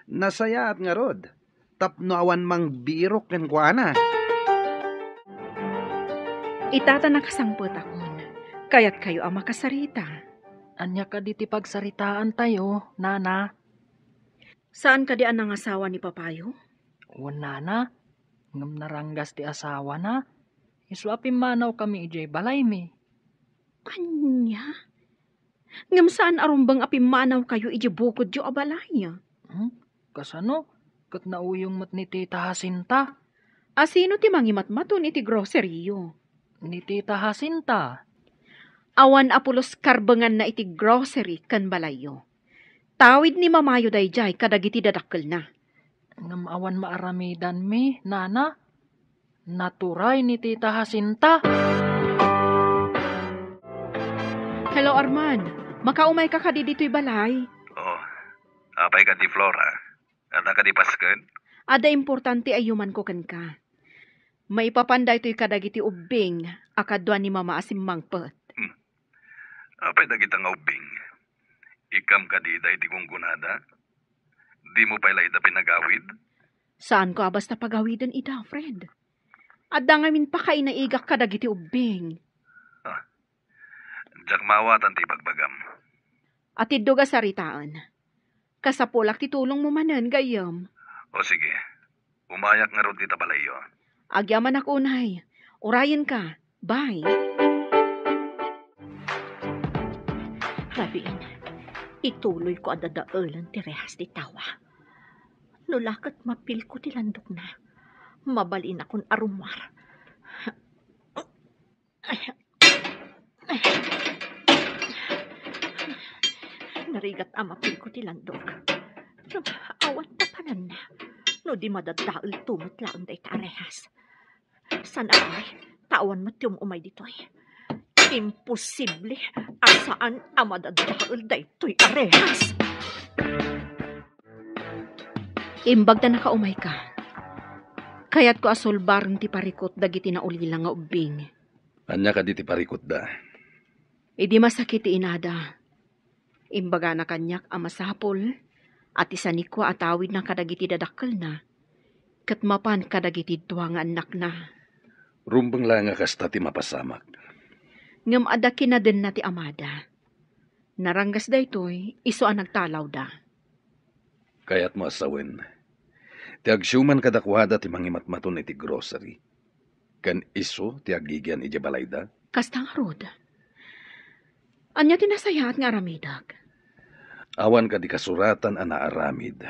Nasayaat ngarud, tapno awan mangbirok kenkuana. Ita ta nakasangpetakon, kayatkayo a makasarita. Ania kadi ti pagsaritaantayo, nana? Saan kadi a nangasawa ni papayo? Wen, nana, ngem naranggas ti asawana. Isu a pimmanawkami idiay balaymi. Ania? Ngem saan a rumbeng a pimmanawkayo idiay bukodyo a balay? Hmm? Kasano? Ket nauyong met ni Tita Jacinta. A sino ti mangimatmaton iti groceryyo? Ni Tita Jacinta. Awan a pulos karbenganna iti grocery ken balayyo. Tawid ni mamayo daydiay kadagiti dadakkelna. Ngem awan maaramidanmi, nana. Naturay ni Tita Jacinta. Hello, Arman. Makaumayka kadi ditoy balay? Oh, apay kadi, Flora? Adda kadi pasken? Adda importante a yumanko kenka. Maipapan daytoy kadagiti ubbing a kadua ni Mama a simmangpet. Hmm. Apay dagita nga ubbing? Ikkam kadi daydi gunggonada? Dimo pay la ida pinagawid? Saanko a basta pagawiden ida, friend. Adda ngamin pakainaigak kadagiti ubbing. Ah, diak maawatan ti ibagbagam. Atiddog a saritaen. Kasapulak ti tulongmo manen, gayyem. O sige, umayak ngarud dita balayyo. Agyamanak unay. Urayenka. Bye. Rabiin, ituloyko a dadaelen ti rehas ti tawa. No la ket mapilko ti landokna, mabalinakon a rummuar. Narigat a mapilko ti landok. Ngem awan tapananna no di madadaelto met laeng dayta a rehas. Saan a pay, ta awan met ti um-umay ditoy. Imposible a saan a madadael daytoy a rehas. Imbag ta nakaumayka, kayatko a sulbaren ti parikut dagiti naulila nga ubbing. Ania kadi ti parikutda? Idi masakit ti inada, imbagana kaniak a masapul a ti sanikua a tawidna kadagiti dadakkelna ket mapan kadagiti dua nga annakna. Rumbeng la nga kasta ti mapasamak. Ngem adda kinadenna ti amada. Naranggas daytoy isu a nagtalawda. Kayatmo a sawen, ti agsiuman kadakuada ti mangimatmaton iti grocery, ken isu ti agigian idiay balayda? Kasta ngarud. Ania ti nasayaat nga aramidek? Awan kadi kasuratan a naaramid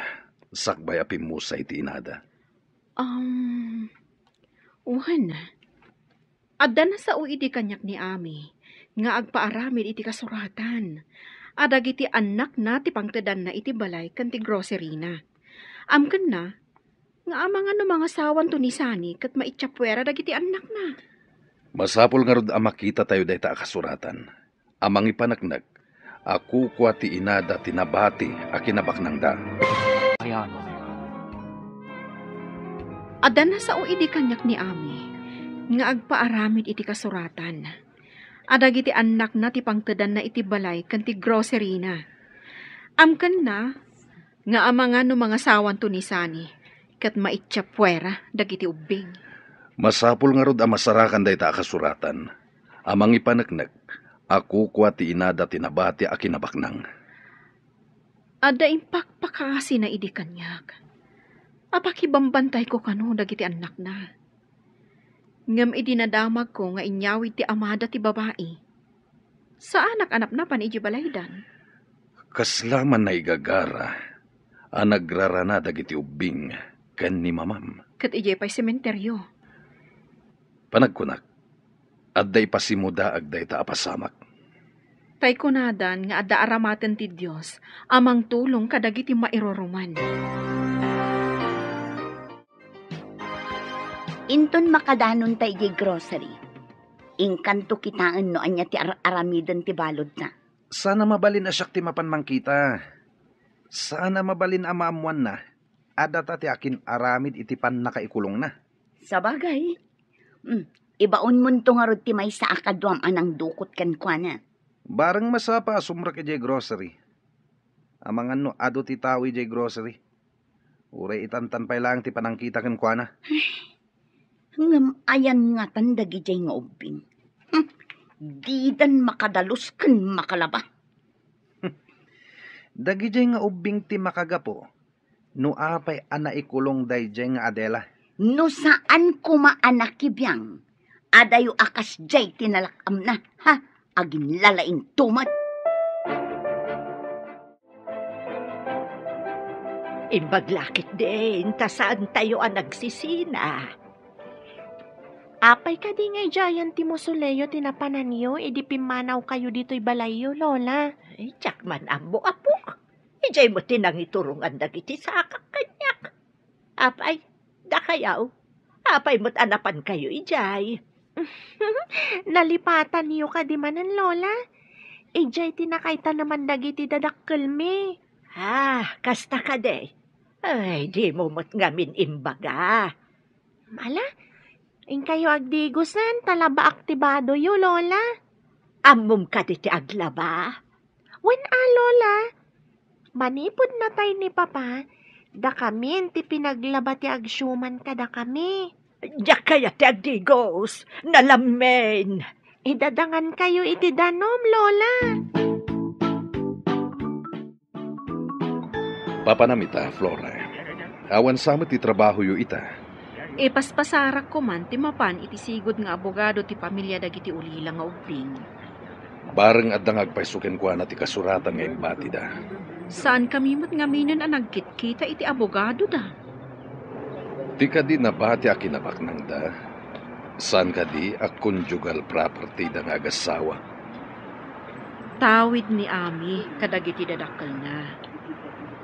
sakbay a pimmusay ti inada? Um, wen, adda nasao idi kaniak ni Ami nga agpaaramid iti kasuratan a dagiti annakna ti pangtedanna iti balay ken ti groceryna. Amkenna nga amangan no mangasawanto ni Sani ket maitsapuera dagiti annakna. Masapul ngarud a makitatayo dayta a kasuratan a mangipaneknek a kukua ti inada ti nabati a kinabaknangda. Ayan. Adda nasao idi kaniak ni Ami nga agpaaramid iti kasuratan a dagiti annakna ti pangtedanna iti balay ken ti groceryna. Amkenna nga amangan no mangasawanto ni Sani ket maitsapuera dagiti ubbing. Masapul ngarud a masarakan dayta a kasuratan a mangipaneknek a kukua ti inada ti nabati a kinabaknang. Adda impakpakasina idi kaniak a pakibambantayko kano dagiti annakna. Ngem idi nadamagko nga inyawid ti amada ti babai, saanak a napnapan idiay balaydan. Kasla man naigagara a nagrarana dagiti ubbing ken ni mamam. Ket idiay pay sementeryo. Panagkunak, adda ipasimudaag dayta a pasamak. Tay kunadan nga adda aramaten ti Dios a mangtulong kadagiti mairuruman. Inton makadanonta idiay grocery, inkanto kitaen no ania ti ar-aramiden ti baludna. Saan a mabalin a siak ti mapan mangkita. Saan a mabalin a maammoanna a data ti akin-aramid iti pannakaikulongna. Sabagay. Hmm. Ibaonmonto ngarud ti maysa a kaduam a nangdukot kenkuana. Bareng masapa a sumrek idiay grocery. Amangan no adu ti tao idiay grocery. Uray itantan pay laeng ti panangkita kenkuana. Ngem ayan ngatan dagidiay nga ubbing? Hmm. Didan makadalus ken makalaba. Dagidiay nga ubbing ti makagapu no apay a naikulong daydiay nga Adela. No saan koma a nakibiang, adayo a kasdiay ti nalak-amna, ha? Aginlalaingto met. Imbag la ketdin ta saantayo a nagsisina. Apay kadi nga idiayen ti mausoleo ti napananyo idi pimmanawkayo ditoy balayyo, Lola? Ay, diak man ammo, apok. Idiay met ti nangiturongan dagiti sakak kaniak. Apay, dakayaw, apay met a napankayo idiay? Nalipatanyo kadi manen, Lola? Idiay ti nakaitaneman dagiti dadakkelmi. Ah, kasta kadi? Ay, dimo met ngamin imbaga. Ala, inkayo agdigosen ta labaak ti badoyo, Lola. Ammom kadi ti aglaba? Wen a, Lola. Manipud natay ni Papa, dakamin ti pinaglaba ti agsiuman kadakami. Diak kayat ti agdigos, nalammin. Idadangankayo iti danum, Lola. Papanam ita, Flora. Awan sa met ti trabahoyo ita. Ipaspasarak koman ti mapan iti sigud nga abogado ti pamilia dagiti ulila nga ubbing. Bareng adda nga agpayso kenkuana ti kasuratan nga imbatida. Saankami met ngaminen a nagkitkita iti abogadoda. Ti kadi nabati a kinabaknangda, saan kadi a conjugal propertyda nga agassawa? Tawid ni Ami kadagiti dadakkelna,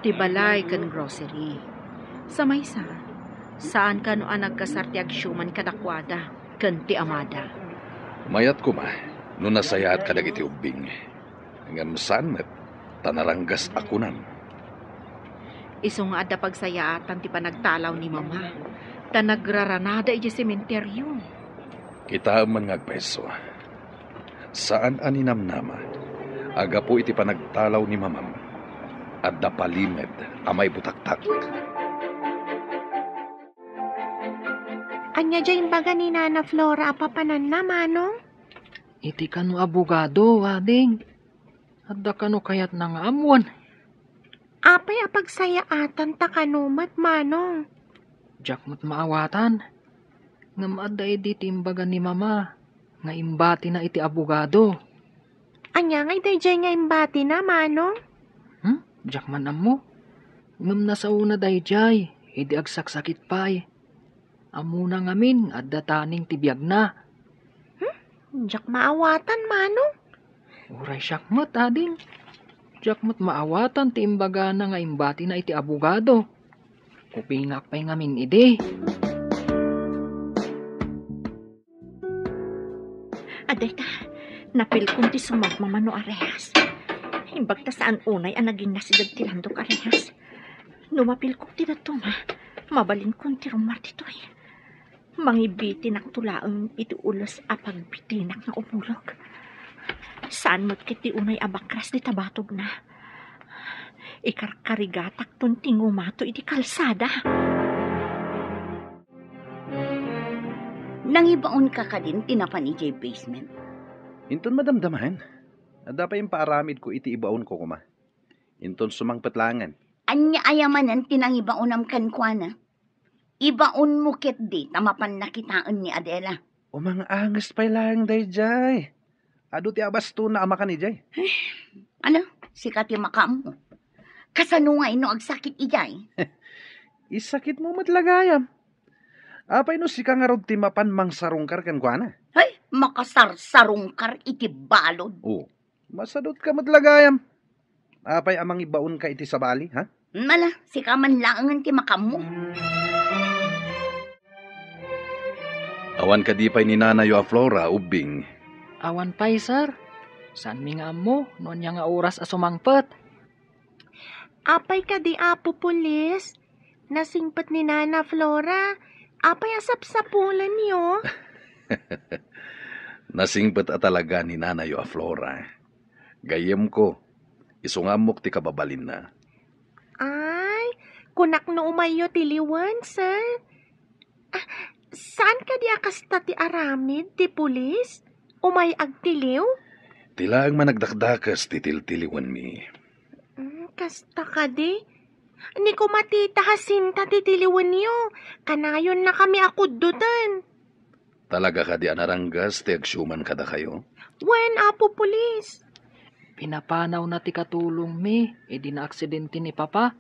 ti balay ken grocery. Sa maysa, saan kano a nagkasar ti agsiuman kadakuada ken ti amada. Mayat koma no nasayaat kadagiti ubbing, ngem saan met ta naranggas a kunam. Isu nga adda pagsayaatan ti panagtalaw ni Mama, ta nagraranada idiay sementerio. Kitaem man nga agpayso. Saan a ninamnama a gapu iti panagtalaw ni Mamam, adda palimed a maibutaktak. Ania diay imbaga ni Nana Flora a papananna, Manong? Iti kano abogado, ading. Adda kano kayatna nga ammoen? Apay a pagsayaatan ta kano met, Manong? Diak met maawatan. Ngem adda idi ti imbaga ni Mama nga imbatina iti abogado. Ania ngay daydiay nga imbatina, Manong? Hmm? Diak man ammo. Ngem nasaona daydiay idi agsaksakit pay. Ammona ngamin nga adda taning ti biagna. Hmm? Diak maawatan, Manong. Uray siak met, ading. Diak met maawatan ti imbagana nga imbatina iti abogado. Kupingak pay ngamin idi. Adayta, napilkon ti sumagmamano a rehas. Imbag ta saan unay a naging nasideg ti landok a rehas. No mapilkon ti dadduma, mabalinkon ti rummuar ditoy. Mangibitinakto laeng iti ules a pagbitinak nga umulog. Saan met ket ti unay a bakras dita batogna. Ikarkarigatakton ti ngumato iti kalsada. Nangibaonka kadin ti napan idiay basement? Inton madamdamaen, adda pay impaaramidko iti ibaonko koma. Inton sumangpet laengen. Ania aya manen ti nangibaonam kenkuana? Ibaonmo ketdi ta mapanna kitaen ni Adela. Umang-anges pay laeng daydiay. Adu ti abastona a makan idiay. Ano? Sika ti makaammo. Kasano ngay no agsakit idiay? Isakitmo met la gayam. Apay no sika ngarud ti mapan mangsarungkar kenkuana? Hay, makasarsarungkar iti balud. Oh, Masadutka met la gayam. Apay a mangibaonka iti sabali, ha? Mala, sika man laengen ti makaammo. Awan kadi pay ni nanayo a Flora, Ubbing? Awan pay, sir. Saanmi nga ammo no ania nga oras a sumangpet. Apay kadi, Apo Pulis? Nasingpet ni Nana Flora. Apay a sapsapulenyo? Nasingpet a talaga ni nanayo a Flora. Gayyemko, isu nga ammok ti kababalinna. Ay, kunak no umayyo tiliwen, sir. Ah, saan kadi a kasta ti aramid ti pulis? Umay agtiliw? Ti laeng managdakdakes ti tiltiliwenmi. Mm, kasta kadi? Ni kumatita Jacinta ti tiliwenyo. Kanayonnakami a kuddoten. Talaga kadi a naranggas ti agsiuman kadakayo? Wen, Apo Pulis. Pinapanawna ti katulongmi idi naaksidente ni Papa.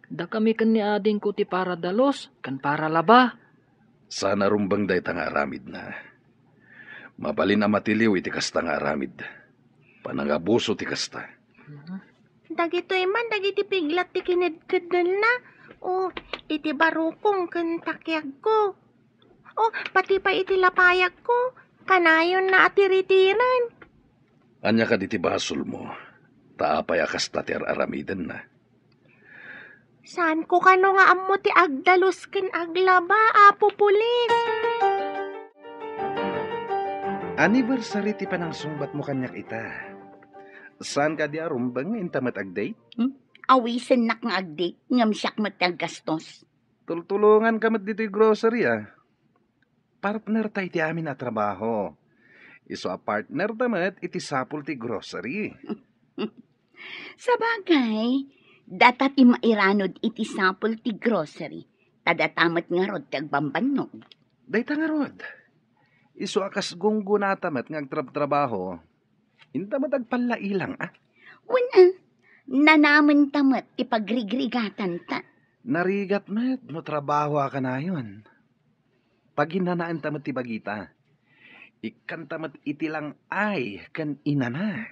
Dakami ken ni adingko ti para dalus ken para laba. Saan a rumbeng dayta nga aramidna. Mabalin a matiliw iti kasta nga aramid. Panangabuso ti kasta. Dagitoy man dagiti piglat ti kinedkeddelna. O, iti barukong ken takiagko. O, pati pay iti lapayagko, kanayonna a tiritiren. Ania kadi ti basolmo? Ta apay a kasta ti ar-aramidenna? Saanko kano nga ammo ti agdalus ken aglaba, Apo Pulis? Anniversary ti panangsungbatmo kaniak ita. Saan kadi a rumbeng nga inta met agdate? Hmm? Awisennak nga agdate, ngem siak met ti aggastos. Tultulonganka met ditoy grocery, a. Partner ta iti amin a trabaho. Isu a partner ta met iti sapul ti grocery. Sabagay, data ti mairanod iti sapul ti grocery, ta data met ngarud ti agbambannog. Dayta ngarud, isu a kas gunggonata met nga agtrabtrabaho, inta met agpallailang, a? Wen, a, nanamenta met ti pagrigrigatanta. Narigat met no trabaho a kanayon. Paginanaenta met ti bagita. Ikkanta met iti lang-ay ken inana.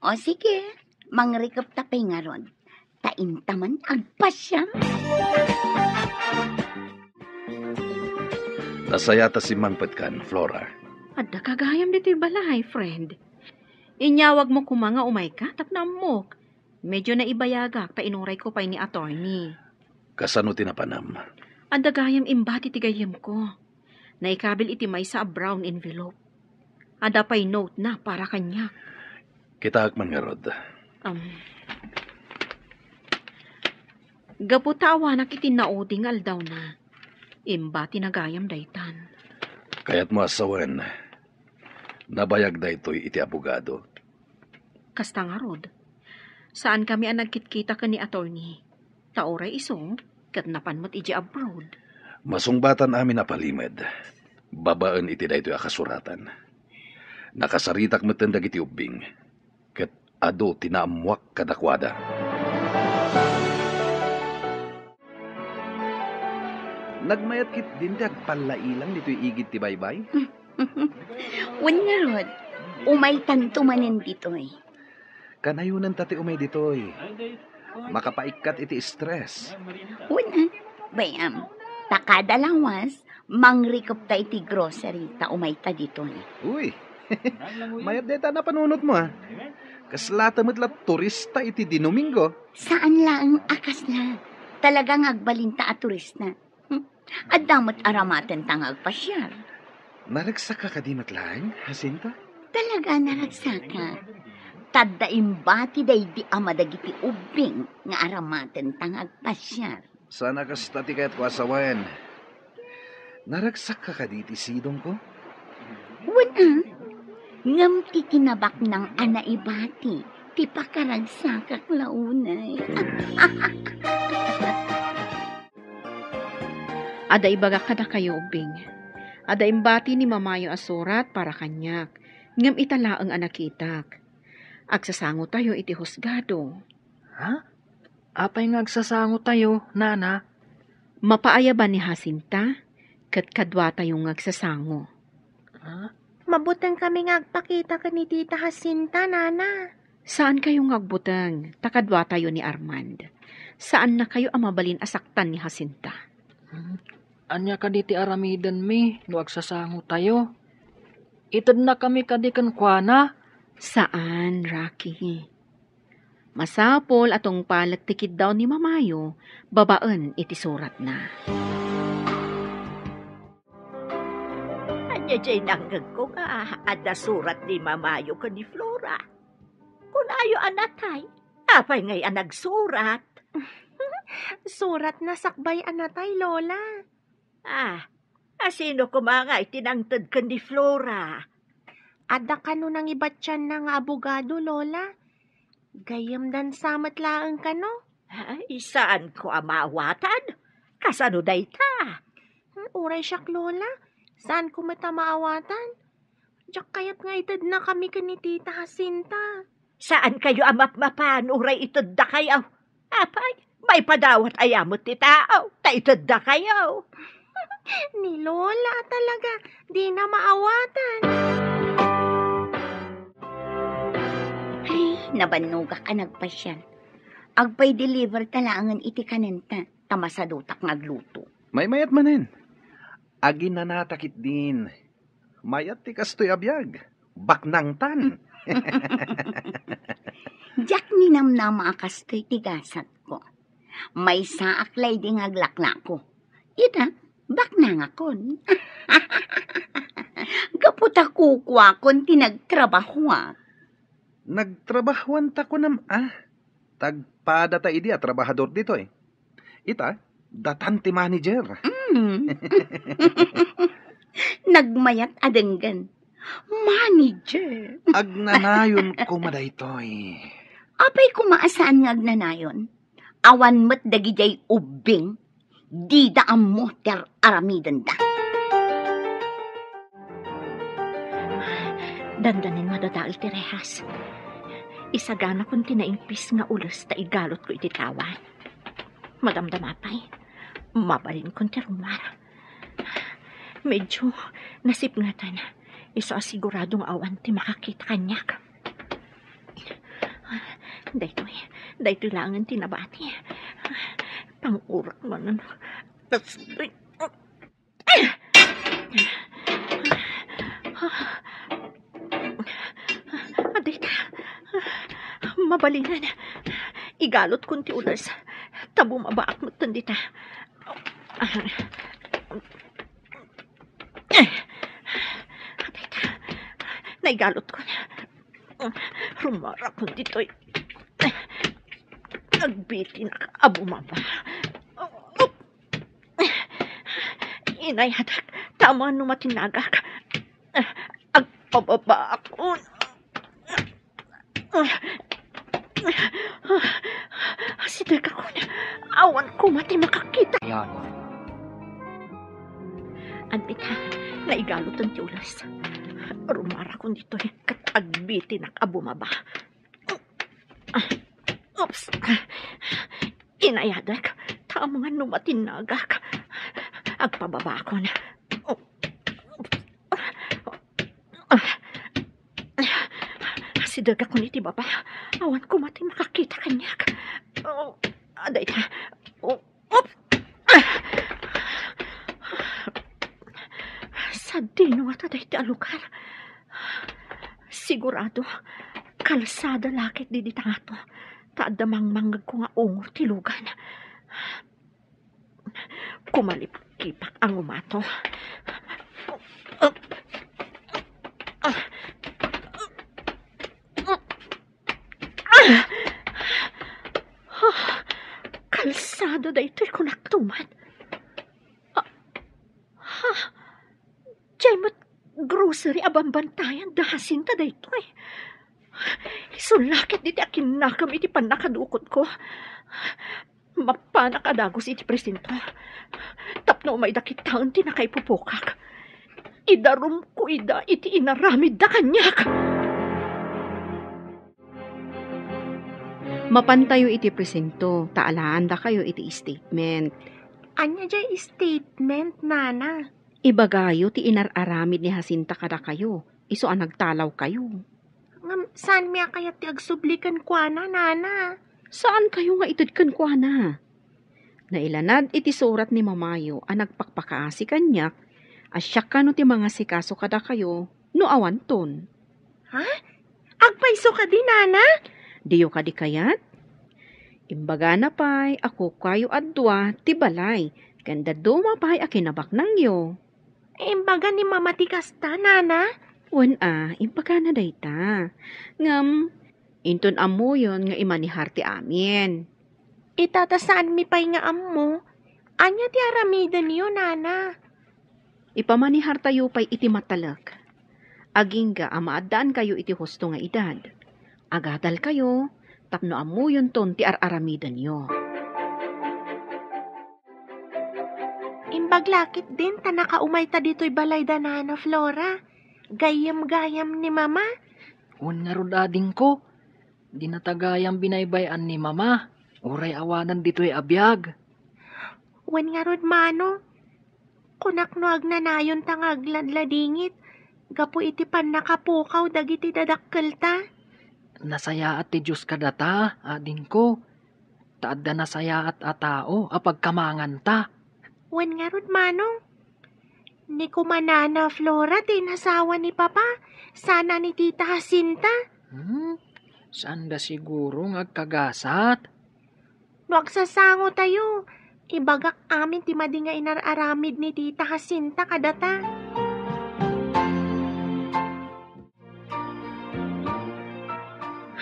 O sige, mangrikepta pay ngarud. Ta inta man agpasiar. Nasaya ta simmangpetkan, Flora. Adda ka gayam ditoy balay, friend. Inyawagmo koma nga umayka tapno ammok. Medyo naibayagak ta inurayko pay ni attorney. Kasano ti napanam? Adda gayam imbati ti gayyemko. Naikabil iti maysa a brown envelope. Adda pay note na para kaniak. Kitaek man ngarud. Um, gapu ta awanak iti naudi nga aldawna, imbati na gayam daytan. Kayatmo a sawen, nabayag daytoy iti abogado. Kasta ngarud, saankami a nagkitkita ken ni attorney, ta uray isu, ket napan met idiay abroad. Masungbatan amin a palimed, babaen iti daytoy a kasuratan. Nakasaritak metten dagiti ubbing, ket adu ti naammoak kadakuada. Nagmayat ketdin ti agpallailang ditoy igid ti baybay? Wen ngarud, umaytanto manen ditoy. Kanayonenta ti umay ditoy. Makapaikkat iti stress. Wen, a, bay-am, ta kada lawas, mangrikepta iti grocery ta umayta ditoy. Uy, mayat dayta a napanunotmo, a. Kaslata met la turista iti Dinomingo. Saan laeng a kasla. Talaga nga agbalinta a turista. Hmm? Adda met aramatenta nga agpasiar. Naragsakka kadi met laeng, Jacinta? Talaga naragsakka. Ta adda imbati daydi ama dagiti ubbing nga aramatenta nga agpasiar. Saan a kasta ti kayatko a sawen. Naragsakka kadi iti sidongko? Wen, a. Ngem ti kinabaknang a naibati ti pakaragsakak la unay. Adda ibagak kadakayo, ubbing. Adda imbati ni mamayo a surat para kaniak, ngem ita laeng a nakitak. Agsasangotayo iti husgado. Ha? Apay nga agsasangotayo, nana? Mapaayaban ni Jacinta, ket kaduatayo nga agsasango. Ha? Mabuteng kami nga agpakita ken ni Tita Jacinta, Nana. Saan kayo nga agbuteng, ta kaduatayo ni Armand. Saan na kayo a mabalin a saktan ni Jacinta. Hmm. Ania kadi ti aramidenmi no agsasango tayo? Itedna kami kadi kenkuana? Saan, Rocky. Masapul a tungpalek ti kiddaw ni Mamayo babaen iti suratna. Ania jay nangngegko nga adda surat ni Mamayo ken ni Flora? Kunayo a natay. Apay ngay a nagsurat? Suratna sakbay a natay, Lola. Ah, asino koma nga iti nangted ken ni Flora? Adda kano nangibatianna nga abogado, Lola. Gayyemdan sa met laeng kano. Ay, saanko a maawatan? Kasano dayta? Hmm, uray siak, Lola. Saanko met a maawatan? Diak kayat nga itedna kami ken ni Tita Jacinta. Saan kayo a mapmapan uray itedda kayo? Apay, maipadawat aya met ti tao, ta itedda kayo. Ni Lola talaga, di na maawatan. Ay, nabannogak a nagpasian. Agpay-deliver ta laengen iti kanenta, ta masadutak nga agluto. Maymayat manen. Aginanata ketdin. Mayat ti kastoy a biag. Baknangtan. Diak ninamnama a kastoy ti gasatko. Maysaak laydi nga aglaklako. Ita, baknangakon. Gapu ta kukuakon ti nagtrabahoak. Nagtrabahoanta kunam a? Tagpadata idi a trabahador ditoy. Ita, datan ti manager. Mm. Nagmayat a denggen. Manager. Agnanayon koma daytoy. Apay koma a saan nga agnanayon? Awan met dagidiay ubbing, dida ammo ti ar-aramidenda. Dandanin madadael ti rehas. Isaganakon ti naimpis nga ules ta igalutko iti tawa. Madamdama pay, mabalinkon ti rummuar. Medyo nasipngetan. Isu a sigurado nga awan ti makakita kaniak. Daytoy, daytoy laengen ti nabati. Pangurak manen. Adayta. Mabalinen. Igalutkon ti ules. Ta bumabaak metten dita. Adayta. Naigalutkon. Rummuarakon ditoy. Agbitinak a bumaba. Inayadak, ta amangan no matinnagak. Agpababaakon. Asidegakon, awan koma ti makakita. Yan. Adita, naigalutan ti ules. Rummuarakon ditoy, ket agbitinak a bumaba. Oops. Inayadek, ta amangan no matinnagak. Agpababakon. Asidegakon iti baba. Awan koma ti makakita kaniak. Oh, adayta. Oh, oops. Sadino ngata dayta a lugar? Sigurado, kalsada la ket dita ngato, ta adda mangmangngegko nga ungor ti lugan. Kumalipkipak a ngumato. Kalsada daytoy, kunak tuman. Ah, ha? Diay met grocery a bambantayan da Jacinta daytoy. Isu la ket dita a kinnakem iti pannakadukotko. Mapanak a dagus iti presinto. Tapno umayda kitaen ti nakaipupokak. Idarumko ida iti inaramidda kaniak. Mapantayo iti presinto, ta alaandakayo iti statement. Ania diay statement, Nana? Ibagayo ti inar-aramid ni Jacinta kadakayo, isu a nagtalawkayo. Ngem saanmi a kayat ti agsubli kenkuana, Nana. Saankayo nga ited kenkuana? Nailanad iti surat ni Mamayo a nagpakpakaasi kaniak a siak kano ti mangasikaso kadakayo no awanton. Ha? Agpayso kadi, Nana? Diyo kadi kayat? Imbagana pay a kukuayo a dua ti balay ken dadduma pay a kinabaknangyo. Imbaga ni Mama ti kasta, Nana? Wen a, imbagana dayta. Ngem, inton ammoyon nga imanihar ti amin. Ita ta saanmi pay nga ammo. Ania ti aramidenyo, Nana? Ipamanihartayo pay iti matalek. Agingga a maaddaankayo iti husto nga edad. Agadalkayo tapno ammoyonton ti ar-aramidenyo. Imbag laketdin ta nakaumayta ditoy balay da Nana Flora. Gayyem-gayyem ni Mama. Wen ngarud, adingko, dinata gayyem binaybay-an ni Mama, uray awanen ditoy a biag. Wen ngarud, Manong, kunak no agnanayonta nga agladladingit gapu iti pannakapukaw dagiti dadakkelta. Nasayaat ti Dios kadata, adingko, ta adda nasayaat a tao a pagkamanganta. Wen ngarud, Manong, ni koma Nana Flora ti inasawa ni Papa, sana ni Tita Jacinta. Hmm? Saanda siguro nga agkagasat? No agsasangotayo, ibagak amin ti madi nga inar-aramid ni Tita Jacinta kadata.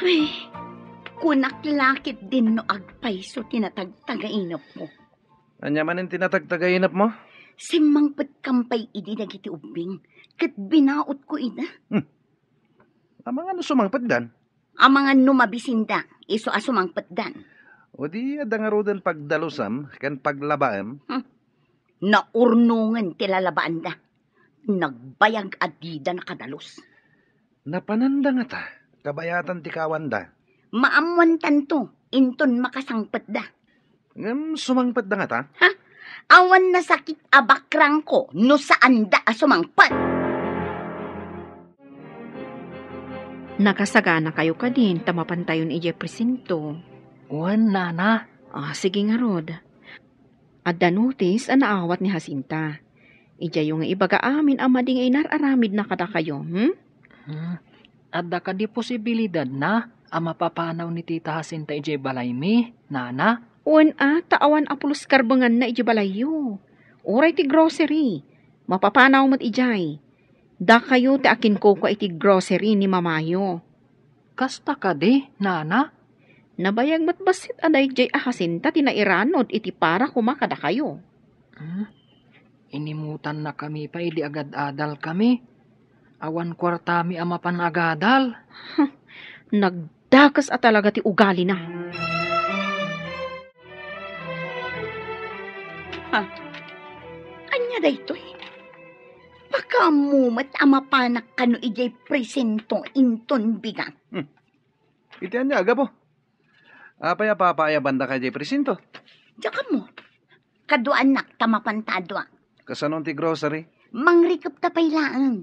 Ay, kunak laketdin no agpayso ti natagtagainepko. Ania manen ti natagtagainepmo? Simmangpetkam pay idi dagiti ubbing, ket binaotko ida. Hmm. Amangan no sumangpetdan? Amangan no mabisinda, isu a sumangpetdan. O di adda ngaruden pagdalusem ken paglabaem? Hmm. Naurnongen ti lalabaanda. Nagbayag a dida nakadalus. Napananda ngata, kabayatan ti kawanda. Maammoantanto, inton makasangpetda. Ngem sumangpetda ngata? Ha? Awan nasakit a bakrangko no saanda a sumangpet. Nakasaganakayo kadin ta mapantayon idiay presinto? Wen, Nana. Ah, sige ngarud. Adda notis a naawat ni Jacinta. Idiayo nga ibaga amin a madi nga inar-aramidna kadakayo, hmm? Hmm. Adda kadi posibilidadna a mapapanaw ni Tita Jacinta idiay balaymi, Nana? Wen a, ta awan a pulos karbenganna idiay balayyo. Uray ti grocery, mapapanaw met idiay. Dakayo ti akinkukua iti grocery ni mamayo. Kasta kadi, Nana? Nabayag met bassit a daydiay a Jacinta ti nairanod iti para koma kadakayo. Hmm? Inimutannakami pay idi agad-adalkami. Awan kuartami a mapan agadal. Huh, nagdakes a talaga ti ugalina. Ha? Ania daytoy? Pakaammo met a mapanak kano idiay presinto inton bigat. Hmm. Iti ania, gapu? Apay a papaayabandaka idiay presinto? Diak ammo. Kaduaannak ta mapanta a dua. Kasano ti grocery? Mangrikepta pay laeng.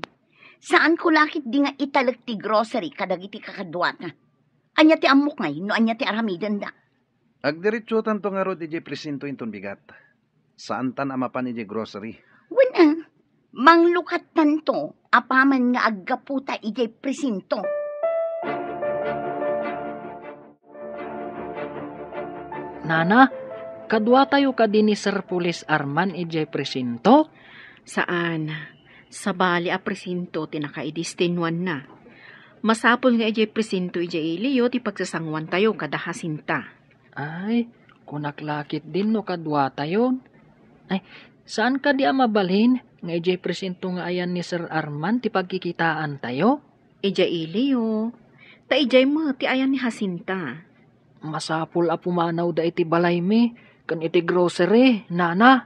Saanko la ketdi nga italek ti grocery kadagiti kakaduata. Ania ti ammok ngay no ania ti aramidenda? Agdiretsotanto ngarud idiay presinto inton bigat. Saantan a mapan idiay grocery. Wen a, manglukattanto apaman nga aggaputa idiay presinto. Nana, kaduatayo kadi ni Sir Police Arman idiay presinto? Saan. Sabali a presinto ti nakaidestinuanna. Masapul nga idiay presinto idiay iliyo ti pagsasanguantayo kada Jacinta. Ay, kunak la ketdin no kaduatayon. Ay, saan kadi a mabalin nga idiay presinto nga ayan ni Sir Arman ti pagkikitaantayo? Idiay iliyo. Ta idiay met ti ayan ni Jacinta. Masapul a pumanawda iti balaymi ken iti grocery, Nana.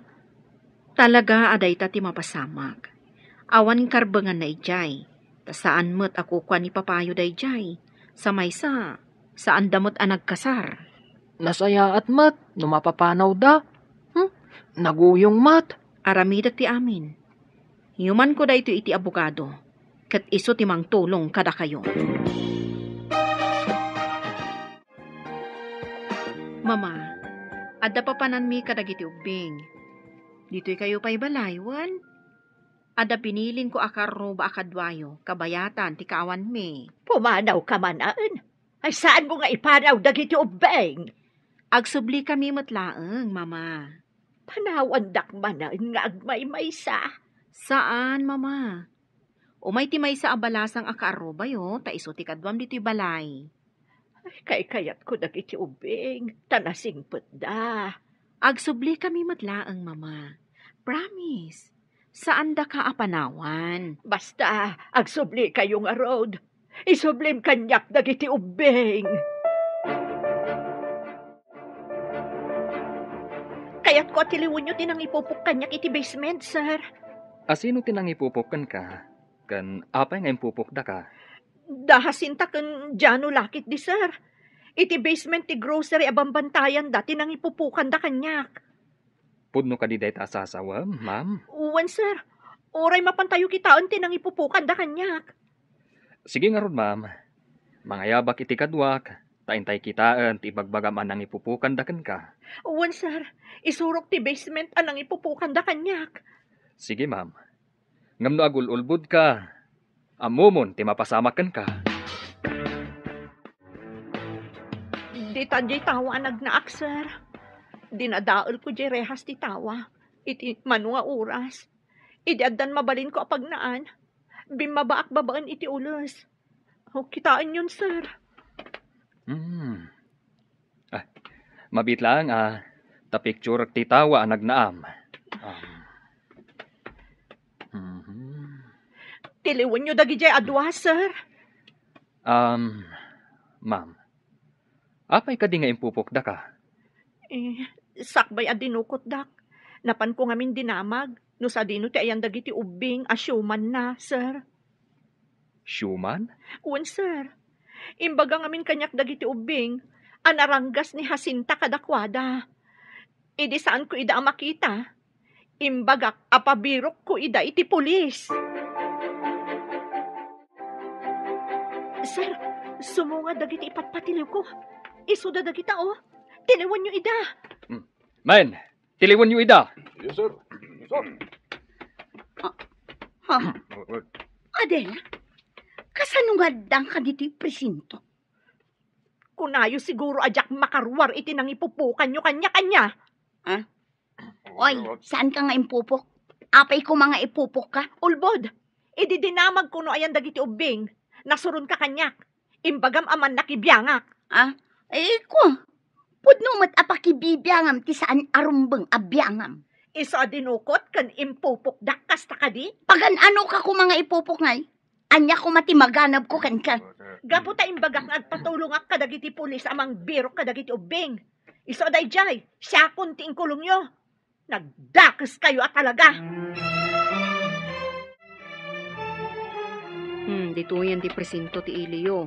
Talaga a dayta ti mapasamak. Awan karbenganna idiay. Ta saan met a kukua ni papayo daydiay. Sa maysa, saanda met a nagkasar. Nasayaat met no mapapanawda. Hmm? Naguyong met. Aramidek ti amin. Yumanko daytoy iti abogado, ket isu ti mangtulong kadakayo. Mama, adda papananmi kadagiti ubbing. Ditoy kayo pay balay, wen? Adda binilinko a karruba a kaduayo, kabayatan ti kaawanmi. Pumanawka manen? Ay, saanmo nga ipanaw dagiti ubbing? Agsublikami met laeng, Mama. Panawandak manen nga agmaymaysa? Saan, Mama. Umay ti maysa a balasang a kaarrubayo, ta isu ti kaduam ditoy balay. Ay, kaykayatko dagiti ubbing, ta nasingpetda. Agsublikami met laeng, Mama. Promise. Saandaka a panawan. Basta, agsublikayo ngarud. Isublim kaniak dagiti ubbing. Kayatko a tiliwenyo ti nangipupok kaniak iti basement, sir. A sino ti nangipupok kenka? Ken apay nga impupokdaka? Da Jacinta ken Jano la ketdi, sir. Iti basement ti grocery a bambantayan da ti nangipupokanda kaniak. Pudno kadi dayta a sasawem, ma'am? Wen, sir. Uray mapantayo kitaen ti nangipupokanda kaniak. Sige ngarud, ma'am. Mangayabak iti kaduak, ta intay kitaen ti ibagbagam a nangipupokanda kenka. Wen, sir. Isurok ti basement a nangipupokanda kaniak. Sige, ma'am. Ngem no agul-ulbodka, ammomon ti mapasamak kenka. Dita diay tawa a nagnaak, sir. Dinadaelko diay rehas ti tawa iti mano nga oras. Idi addan mabalinko a pagnaan, bimmabaak babaen iti ules. O, kitaenyon, sir. Hmm. Ah, mabiit laeng a ta picturek ti tawa a nagnaam. Um, mhm. Tiliwenyo dagidiay a dua, sir. Um, ma'am, apay kadi nga impupokdaka? Eh, sakbay a dinukotdak, napanko ngamin dinamag no sadino ti ayan dagiti ubbing a siumanna, sir. Siuman? Wen, sir. Imbaga ngamin kaniak dagiti ubbing a naranggas ni Jacinta kadakuada. Idi saanko ida a makita, imbagak a pabirokko ida iti pulis. Sir, sumunga dagiti ipatpatiliwko. Isuda dagita, o. Tiliwenyo ida. Hmm. Men, tiliwenyo ida. Yes, sir. Sir. Ah, ha? Adela, kasano nga addanka ditoy presinto? Kunayo siguro a diak makaruar iti nangipupokanyo kaniak, ania? Ha? Oy, saanka nga impupok? Apay koma nga ipupokka? Ulbod, idi dinamagko no ayan dagiti ubbing, nasuronka kaniak. Imbagam a mannakibiangak. Ah, eh, ko. Pudno met a pakibibiangam ti saan a rumbeng a biangam. Isu a dinukot ken impupokdak kasta kadi? Pagan-anoka koma nga ipupok ngay? Ania koma ti maganabko kenka? Gapu ta imbagak nga agpatulongak kadagiti pulis a mangbirok kadagiti ubbing. Isu a daydiay, siakon ti inkulongyo. Nagdakeskayo a talaga! Hmm, ditoyen ti presinto ti iliyo.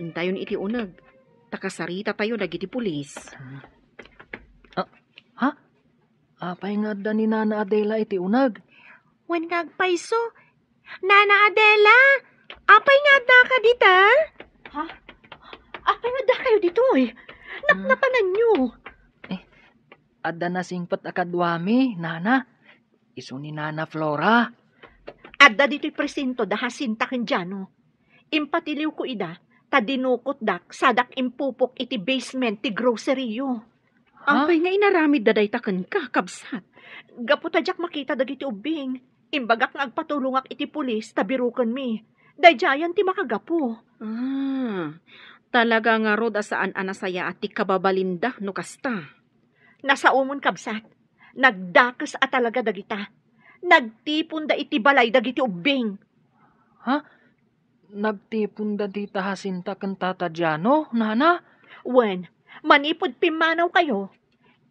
Intayon iti uneg, ta kasaritatayo dagiti pulis. Ah, ha? Apay nga adda ni Nana Adela iti uneg? Wen nga agpayso, Nana Adela, apay nga addaka dita? Ha? Apay nga addakayo ditoy? Napnapananyo. Eh, adda nasingpet a kaduami, Nana. Isu ni Nana Flora. Adda ditoy presinto da Jacinta ken Jano. Impatiliwko ida, ta dinukotdak sadak impupok iti basement ti grocery-yo. Ha? Apay nga inaramidda dayta kenka, kabsat? Gapu ta diak makita dagiti ubbing, imbagak nga agpatulongak iti pulis ta birokenmi. Daydiayen ti makagapu. Ah, talaga ngarud a saan a nasayaat ti kababalinda no kasta. Nasaomon, kabsat. Nagdakes a talaga dagita. Nagtiponda iti balay dagiti ubbing. Ha? Nagtiponda dita Jacinta ken Tata Jano, Nana? Wen, manipud pimmanawkayo,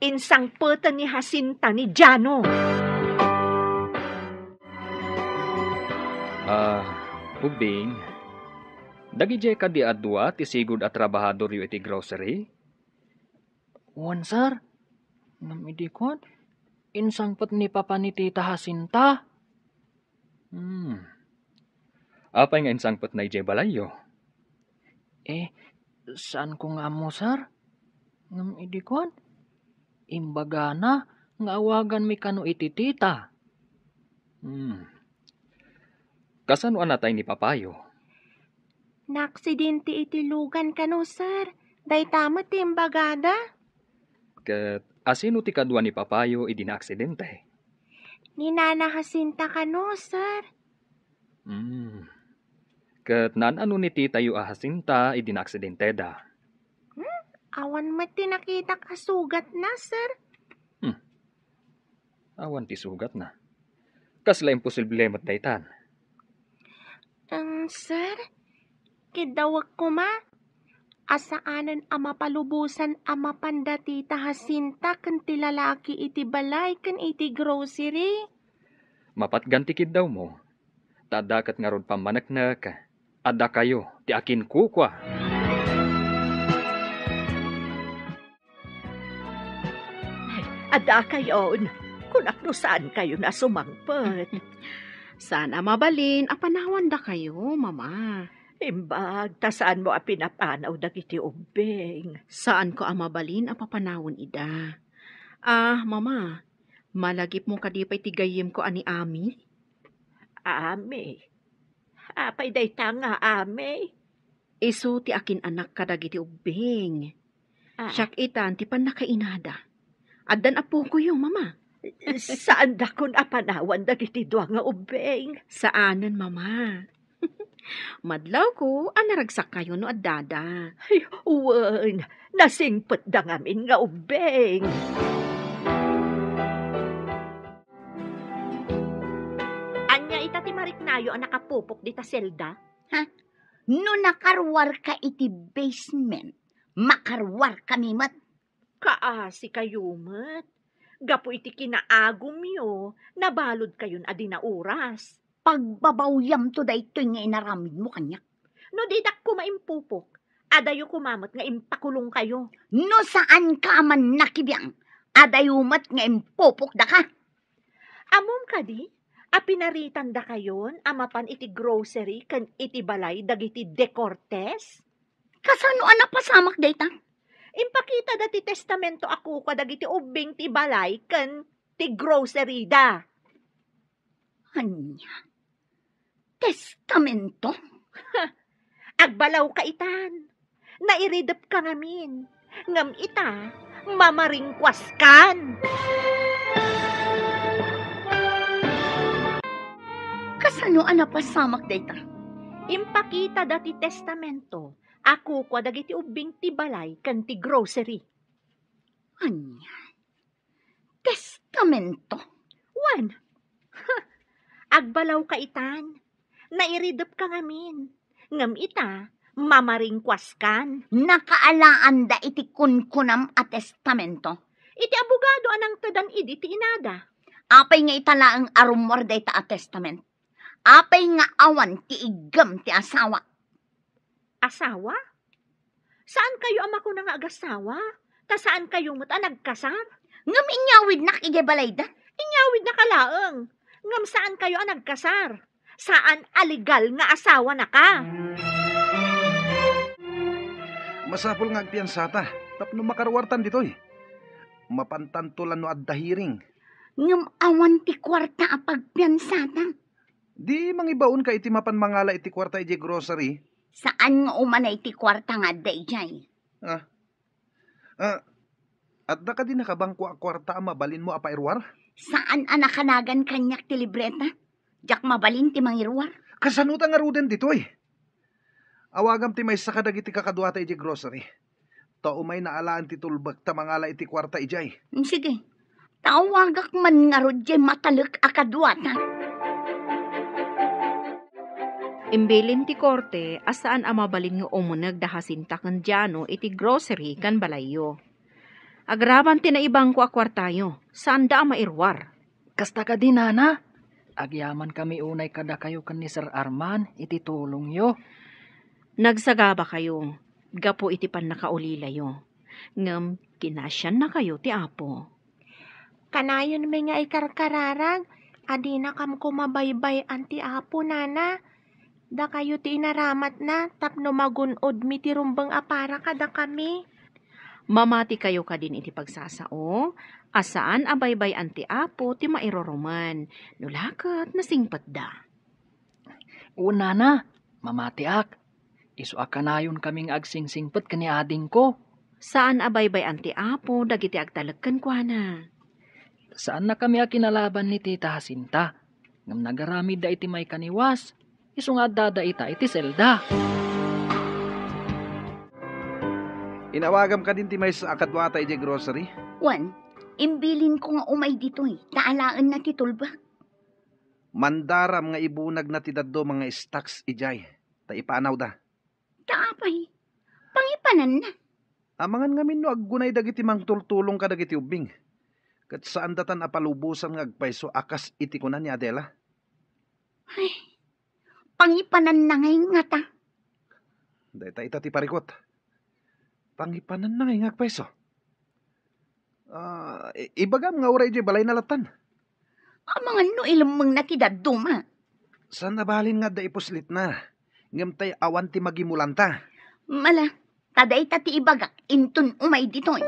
insangpeten ni Jacinta ni Jano. Ah, ubbing, dagidiay kadi a dua ti sigud a trabahadoryo iti grocery? Wen, sir. Ngem idi kuan, insangpet ni Papa ni Tita Jacinta. Hmm. Apay nga insangpetna idiay balayyo? Eh, saanko nga ammo, sir. Ngem idi kuan, imbagana nga awaganmi kano iti tita. Hmm. Kasano a natay ni Papayo? Naaksidente iti lugan kano, sir. Dayta met ti imbagada. Ket asino ti kadua ni Papayo idi naaksidente? Ni Nana Jacinta kano, sir. Hmm. Ket naan-ano ni titayo a Jacinta idi naaksidenteda? Hmm? Awan met ti nakitak a sugatna, sir. Hmm. Awan ti sugatna. Kasla imposible met daytan. Em, sir, kiddawek koma a saanen a mapalubosan a mapan da Tita Jacinta ken ti lalaki iti balay ken iti grocery. Mapatgan ti kiddawmo. Ta adda ket ngarud pammaneknek a dakayo ti akinkukua. Ay, a dakayon, kunak no saankayon a sumangpet. Saan a mabalin a panawandakayo, Mama. Imbag ta saanmo a pinapanaw dagiti ubbing. Saanko a mabalin a papanawen ida. Ah, Mama, malagipmo kadi pay ti gayyemko a ni Ami? Ami? Apay dayta nga Ami? Isu ti akin-anak kadagiti ubbing. Ah. Siak itan ti pannakainada. Addan appokoyo, Mama. Saandakon a panawan dagiti dua nga ubbing? Saanen, Mama. Madlawko a naragsakkayo no addada. Ay, wen, nasingpetda ngamin nga ubbing. Ania ita ti mariknayo a nakapupok dita selda? Ha? No nakaruarka iti basement, makaruarkami met. Kaasikayo met. Gapu iti kinaagumyo, nabaludkayon a di nauras. Pagbabawyamto daytoy nga inaramidmo kaniak. No didak koma impupok, adayo koma met nga impakulongkayo. No saanka a mannakibiang, adayo met nga impupokdaka. Ammom kadi a pinaritandakayon a mapan iti grocery ken iti balay dagiti Decortes? Kasano a napasamak dayta? Impakitada ti testamento a kukua dagiti ubbing ti balay ken ti grocery da. Ania? Testamento? Agbalawka itan. Nairidepka ngamin. Ngem ita, mamaringkuaskan. Kasano a napasamak dayta? Impakitada ti testamento a kukua dagiti ubbing ti balay ken ti grocery. Ania? Testamento? Wen. Agbalawka itan. Nairidepka ngamin. Ngem ita, mamaringkuaskan. Nakaalaanda iti kunkunam a testamento? Iti abogado a nangtedan idi ti inada. Apay nga ita laeng a rummuar dayta a testament? Apay nga awan ti iggem ti asawa? Asawa? Saankayo a makuna nga agasawa? Ta saankayo met a nagkasar? Ngem inyawidnak idiay balayda. Inyawidnaka laeng. Ngem saankayo a nagkasar. Saan a legal nga asawanaka. Masapul nga agpiansata tapno makaruartan ditoy. Mapantanto la no adda hearing. Ngem awan ti kuarta a pagpiansata. Di mangibaonka iti mapan mangala iti kuarta idiay grocery? Saan nga umanay ti kuarta nga adda idiay. Ah. Ah, adda kadi nakabangko a kuarta a mabalinmo a pairuar? Saan a nakanagan kaniak ti libreta? Diak mabalin ti mangiruar. Kasano ta ngaruden ditoy? Awagam ti maysa kadagiti kakaduata idiay grocery. Ta umay naalaan ti tulbek ta mangala iti kuarta idiay. Mm, sige. Tawagak man ngarud diay matalek a kaduata. Imbilin ti korte a saan a mabalin nga umuneg da Jacinta ken Jano iti grocery ken balayyo. Agraman ti naibangko a kuartayo, saanda a mairuar. Kasta kadi, Nana? Agyamankami unay kadakayo ken ni Sir Arman iti tulongyo. Nagsagabakayo gapu iti pannakaulilayo, ngem kinasiannakayo ti Apo. Kanayonmi nga ikarkararag, Adinakam koma baybay-an ti Apo, nana. Dakayo ti inaramatna tapno magun-odmi ti rumbeng a para kadakami. Mamatikayo kadin iti pagsasao a saan a baybay-an ti Apo ti mairurumen, no la ket nasingpetda. Wen, nana, mamatiak. Isu a kanayonkami nga agsingsingpet ken ni adingko. Saan a baybay-an ti Apo dagiti agtalek kenkuana. Saannakami a kinalaban ni Tita Jacinta, ngem nagaramidda iti maikaniwas, isu nga addada ita iti selda. Inawagam kadin ti maysa a kaduata idiay grocery? Wen, imbilinko nga umay ditoy, ta alaenna ti tulbek. Mandaram nga ibunagna ti dadduma nga stocks idiay, ta ipanawda. Ta apay, pangipananna. Amangan ngamin no aggunay dagiti mangtultulong kadagiti ubbing, ket saandatan a palubosan nga agpayso a kas iti kuna ni Adela. Ay, pangipananna ngay ngata. Dayta ita ti parikut. Pangipananna ngay nga agpayso. Ah, i-, ibagam nga uray idiay balayna lattan. Amangan no ilemmengna ti dadduma. Saan a balin nga adda ipuslitna, ngem tay awan ti magimulanta. Mala, ta dayta ti ibagak inton umay ditoy.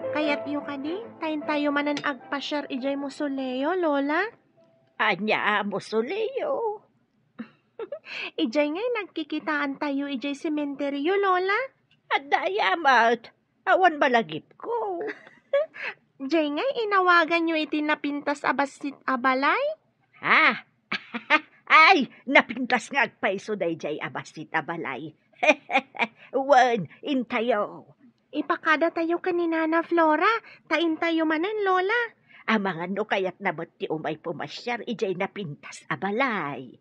Kayatyo kadi, ta intayo manen agpasiar idiay mausoleo, Lola? Ania a mausoleo? Idiay ngay nagkikitaantayo idiay sementeryo, Lola? Adda aya met. Awan balagipko. Diay ngay inawaganyo iti napintas a bassit a balay? Ha? Ay, napintas nga agpayso daydiay a bassit a balay. Wen, intayo. Ipakadatayo ken ni Nana Flora, ta intayo manen, Lola. Amangan no kayatna met ti umay pumasiar idiay napintas a balay.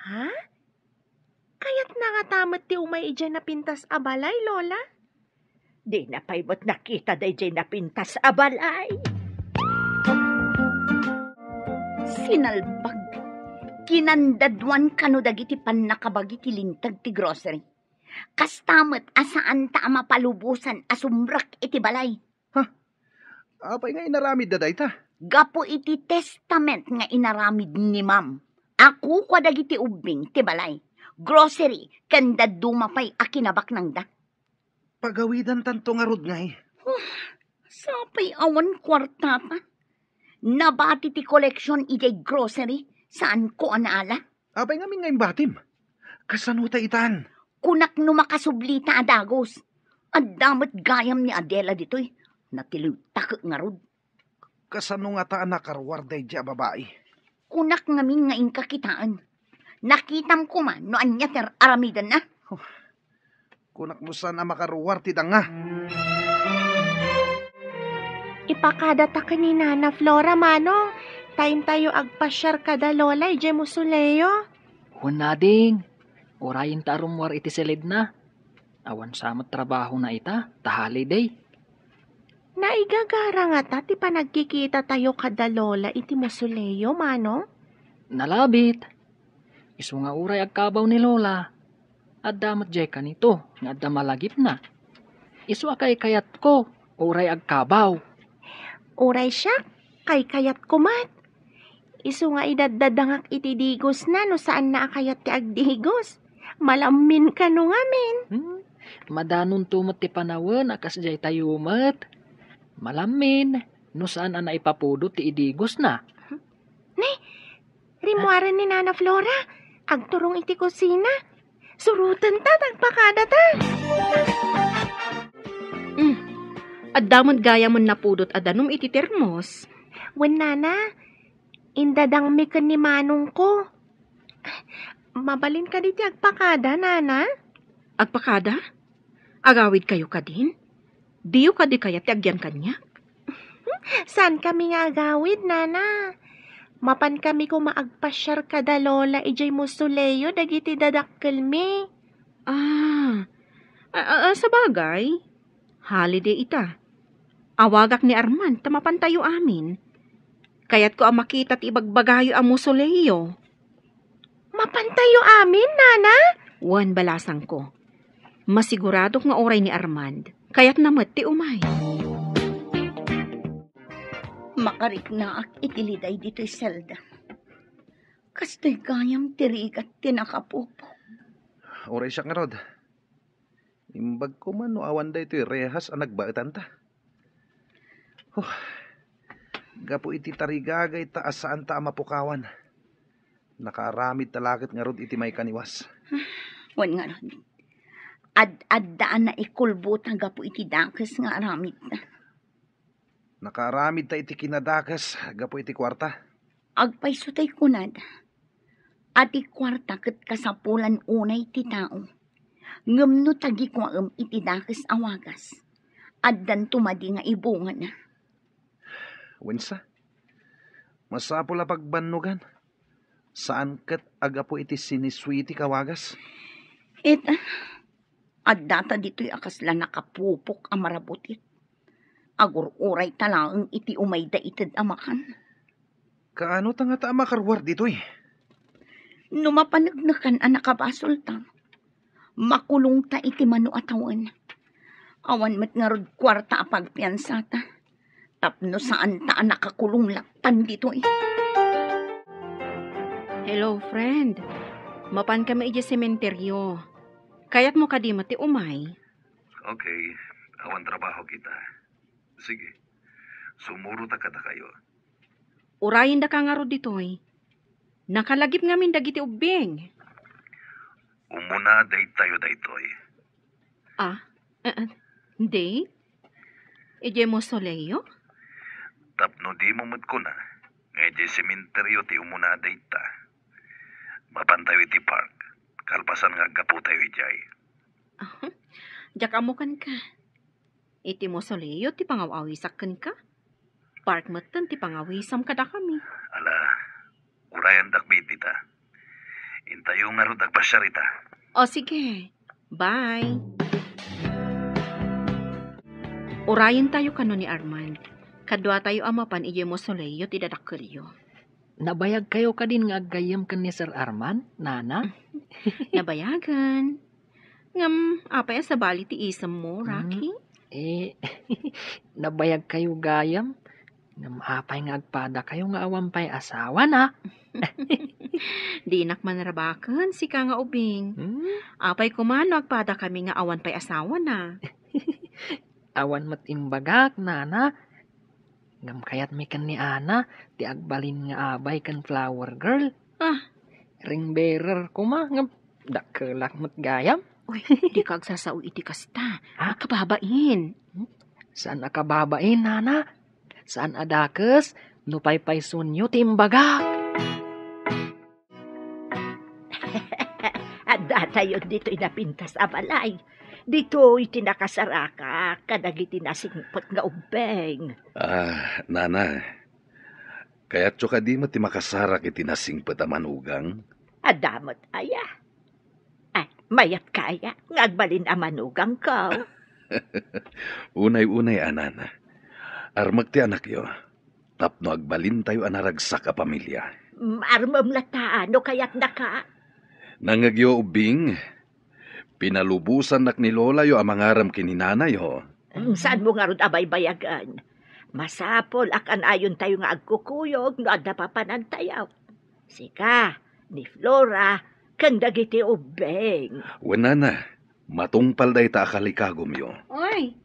Ha? Kayatna ngata met ti umay idiay napintas a balay, Lola? Dina pay met nakita daydiay napintas a balay. Sinalbag. Kinandaduan kano dagiti pannakabagi ti linteg ti grocery. Kasta met a saanta a mapalubosan a sumrek iti balay. Ha? Apay nga inaramidda dayta? Gapu iti testament nga inaramid ni Ma'am, a kukua dagiti ubbing ti balay, grocery, ken dadduma pay a kinabaknangda. Pagawidantanto ngarud ngay. Huh, sapay awan kuartata. Nabati ti koleksion idiay grocery, saanko a naala. Apay ngamin nga imbatim? Kasano ta itan? Kunak no makasublita a dagus. Adda met gayam ni Adela ditoy. Natiliwtak ngarud. Kasano ngata a nakaruar daydiay a babai? Kunak ngamin nga inka kitaen. Nakitam koma no ania ti ar-aramidenna. Kunak no saan a makaruar ti danga. Ipakadata ken ni Nana Flora, Manong, ta intayo agpasiar kada Lola idiay mausoleo. Wen, ading, urayenta a rummuar iti silidna. Awan sa met trabahona ita, ta holiday. Naigagara ngata ti panagkikitatayo kada Lola iti mausoleo, Manong? Nalabit. Isu nga uray agkabaw ni Lola, adda met diay kanito nga adda malagipna. Isu a kaykayatko, uray agkabaw. Uray siak, kaykayatko met. Isu nga idaddadangak iti digosna no saanna a kayat ti agdigos. Malammin kano ngamin. Hmm? Madanonto met ti panawen a kas daytayo met. Malammin no saan a naipapudot ti idigosna. Ne, rimmuaren ni Nana Flora. Agturong iti kusina. Surotenta, agpakadata. Mm. Adda met gayam napudot a danum iti termos. Wen, Nana, indadangmi ken ni manongko. Mabalin kadi ti agpakada, Nana? Agpakada? Agawidkayo kadin? Diyo kadi kayat ti agyan kaniak? Saankami nga agawid, Nana. Mapankami koma agpasiar kada Lola idiay mausoleo dagiti dadakkelmi. Ah, a, a, a, sabagay. Holiday ita. Awagak ni Arman ta mapantayo amin. Kayatko a makita ti ibagbagayo a mausoleo. Mapantayo amin, Nana? Wen, balasangko. Masiguradok nga uray ni Armand, kayatna met ti umay. Ariknaak iti liday ditoy selda. Kastoy gayam ti rigat ti nakapupo. Uray siak ngarud. Imbag koma no awan daytoy rehas a nagbaetanta. Huh. Gapu iti tarigagayta a saanta a mapukawan. Nakaaramidta laket ngarud iti maikaniwas. Wen ngarud, ad-adda a naikulbota gapu iti dakes nga aramidta. Nakaaramidta iti kinadakes gapu iti kuarta. Agpayso tay kunada a ti kuarta ket kasapulan unay ti tao. Ngem no tagikuaem iti dakes a wagas, addanto madi nga ibungana. Wensa, masapul a pagbannogan. Saan ket a gapu iti sinisuiti ka wagas? Ita, addata ditoy a kasla nakapupok a marabutit. Agur-urayta laeng iti umayda ited a makan. Kaano ta ngata a makaruar ditoy? No mapaneknekan a nakabasolta, makulongta iti mano a tawen. Awan met ngarud kuarta a pagpiansata. Tapno saanta a nakakulong lattan ditoy. Hello, friend. Mapan kami idiay sementeryo. Kayatmo kadi met ti umay? Okay, awan trabaho kita. Sige, sumurot a kadakayo. Urayendaka ngarud ditoy. Nakalagip ngamin dagiti ubbing. Umuna daytayo daytoy. Ah, eh, eh, date? Idiay mausoleo? Tapno dimo met kuna nga idiay sementeryo ti umuna dayta. Mapantayo iti park, kalpasan nga aggapotayo idiay. Ah, diak ammo kenka. Iti mausoleo ti pangaw-awisak kenka. Park metten ti pangawisam kadakami. Ala, urayendak met dita. Intayo ngarud agpasiar ita. O sige, bye. Urayentayo kano ni Armand. Kaduatayo a mapan idiay mausoleo ti dadakkelyo. Nabayagkayo kadin nga aggayyem ken ni Sir Armand, Nana? Nabayagen. Ngem, apay a sabali ti isemmo, Rocky? Eh, nabayagkayo gayam. Ngem apay nga agpadakayo nga awan pay asawana? Dinak manrabaken, sika nga ubing. Hmm? Apay koma no agpadakami nga awan pay asawana? Awan met imbagak, Nana. Ngem kayatmi ken ni Ana ti agbalin nga abay ken flower girl. Ah. Ring bearer koma, ngem dakkelak met gayam. Uy, dika agsasao iti kasta. Ah? Kababain. Hmm? Saan a kababain, Nana? Saan a dakes no paypaysuenyo ti imbagak? Addatayo ditoy napintas a balay. Ditoy ti nakasarakak kadagiti nasingpet nga ubbing. Ah, Nana, kayatyo kadi met ti makasarak iti nasingpet a manugang? Adda met aya. Ay, mayat kaya nga agbalin a manugangko. Unay-unay a, Nana. Armek ti anakyo. Tapno agbalintayo a naragsak a pamilia. Mm, armem latta no kayatnaka. Nangngegyo, ubbing, pinalubosannak ni lolayo a mangaram ken ni nanayo. Mm, saanmo ngarud a baybayagen? Masapul a kanayontayo nga agkukuyog no adda papanantayo. Sika, ni Flora, ken dagiti ubbing. Wen, Nana, matungpal dayta a kalikagumyo. Oy,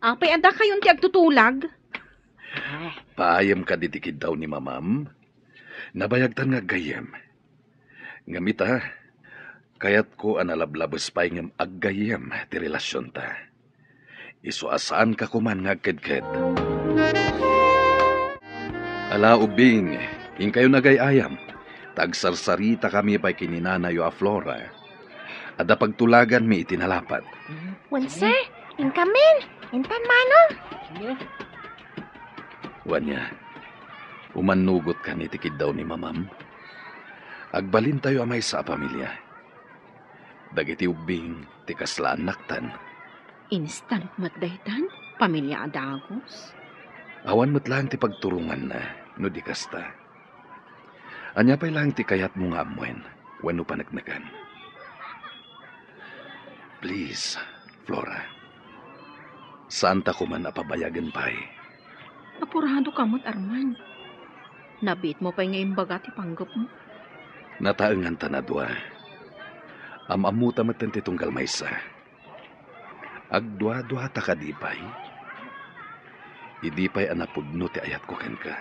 apay addakayon ti agtutulag? Ah. Paayem kadi ti kiddaw ni Mamam? Nabayagtan nga aggayyem. Ngem ita, kayatko a nalablabes pay ngem aggayyem ti relasionta. Isu a saanka koman nga agkedked. Ala, ubbing, inkayo nagay-ayam, ta agsarsaritakami pay ken ni nanayo a Flora. Adda pagtulaganmi iti nalapat. Wense, inkamin, intan mano. Wen aya, umannugotkan iti kiddaw ni Mamam. Agbalintayo a maysa a pamilia. Dagiti ubbing ti kasla annaktan. Instant met daytan, pamilia a dagus. Awan met laeng ti pagturonganna no di kasta. Ania pay laeng ti kayatmo nga ammoen wenno paneknekan? Please, Flora. Saanta koman a pabayagen pay. Apurado ka met, Arman. Nabiit mo pay nga imbaga ti panggepmo. Nataengan ta a dua. Am-ammota met ti tunggal maysa. Agdua-duata kadi pay? Idi pay a napudno ti ayatko kenka,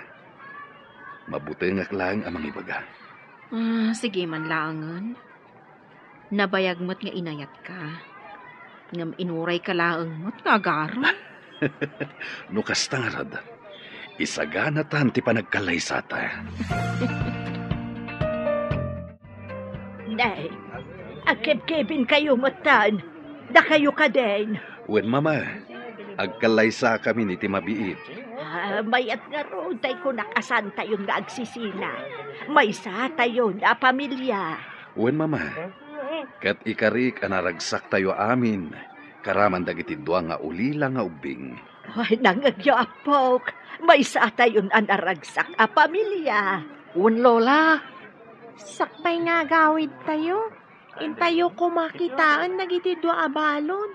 mabutengak laeng a mangibaga. Ah, sige man laengen. Nabayag met nga inayatka. Ngem inurayka laeng met nga agarem. No kasta ngarud, isaganatan ti panagkallaysata. Nay, agkibkibinkayo metten. Dakayo kadin. Wen, Mama, agkallaysakamin iti mabiit. Ah, mayat ngarud tay kunak a saantayon nga agsisina. Maysatayon a pamilia. Wen, Mama, ket ikarik a naragsaktayo amin, karaman dagiti dua nga ulila nga ubbing. Ay, nangngegyo, appok. Maysatayon a naragsak a pamilia. Wen, Lola. Sakbay nga agawidtayo, intayo koma kitaen dagiti dua a balon,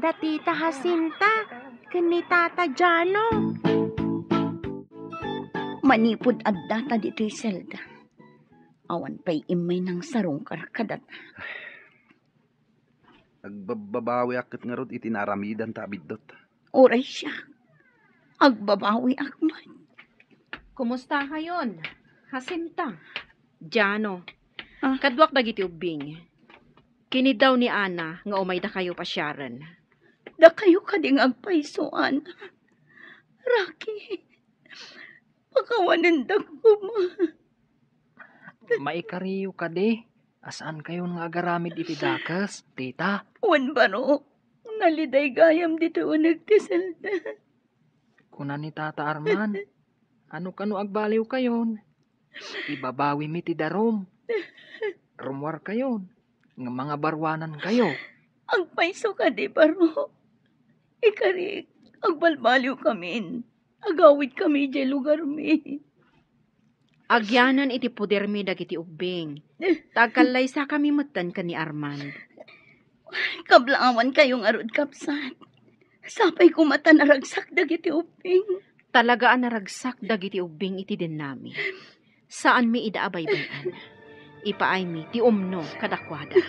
da Tita Jacinta ken ni Tata Jano. Manipud addata ditoy selda, awan pay immay nangsarungkar kadata. Agbababawiak ket ngarud iti naaramidanta a biddut. Uray siak, agbabawiak met. Kumusta kayon, Jacinta? Jano, ah, kaduak dagiti ubbing. Kiniddaw ni Ana nga umaydakayo pasiaren. Dakayo kadi nga agpayso, Ana? Raki, pakawanendak koma. Maikariyo kadi a saankayon nga agaramid iti dakes, tita? Wen, baro, naliday gayam ditoy uneg ti selda. Kuna ni Tata Arman, ano kano agbaliwkayon? Ibabawimi ti darum. Rummuarkayon, nga mangabaruanankayo. Agpayso kadi, baro? Ikarik, agbalbaliwkamin. Agawidkami idiay lugarmi. Agyanan iti podermi dagiti ubbing. Ta agkallaysakami metten ken ni Armand. Kablawankayo ngarud, kabsat. Sapay koma ta naragsak dagiti ubbing. Talaga a naragsak dagiti ubbing iti dennami. Saanmi ida a baybay-an. Ipaaymi ti umno kadakuada.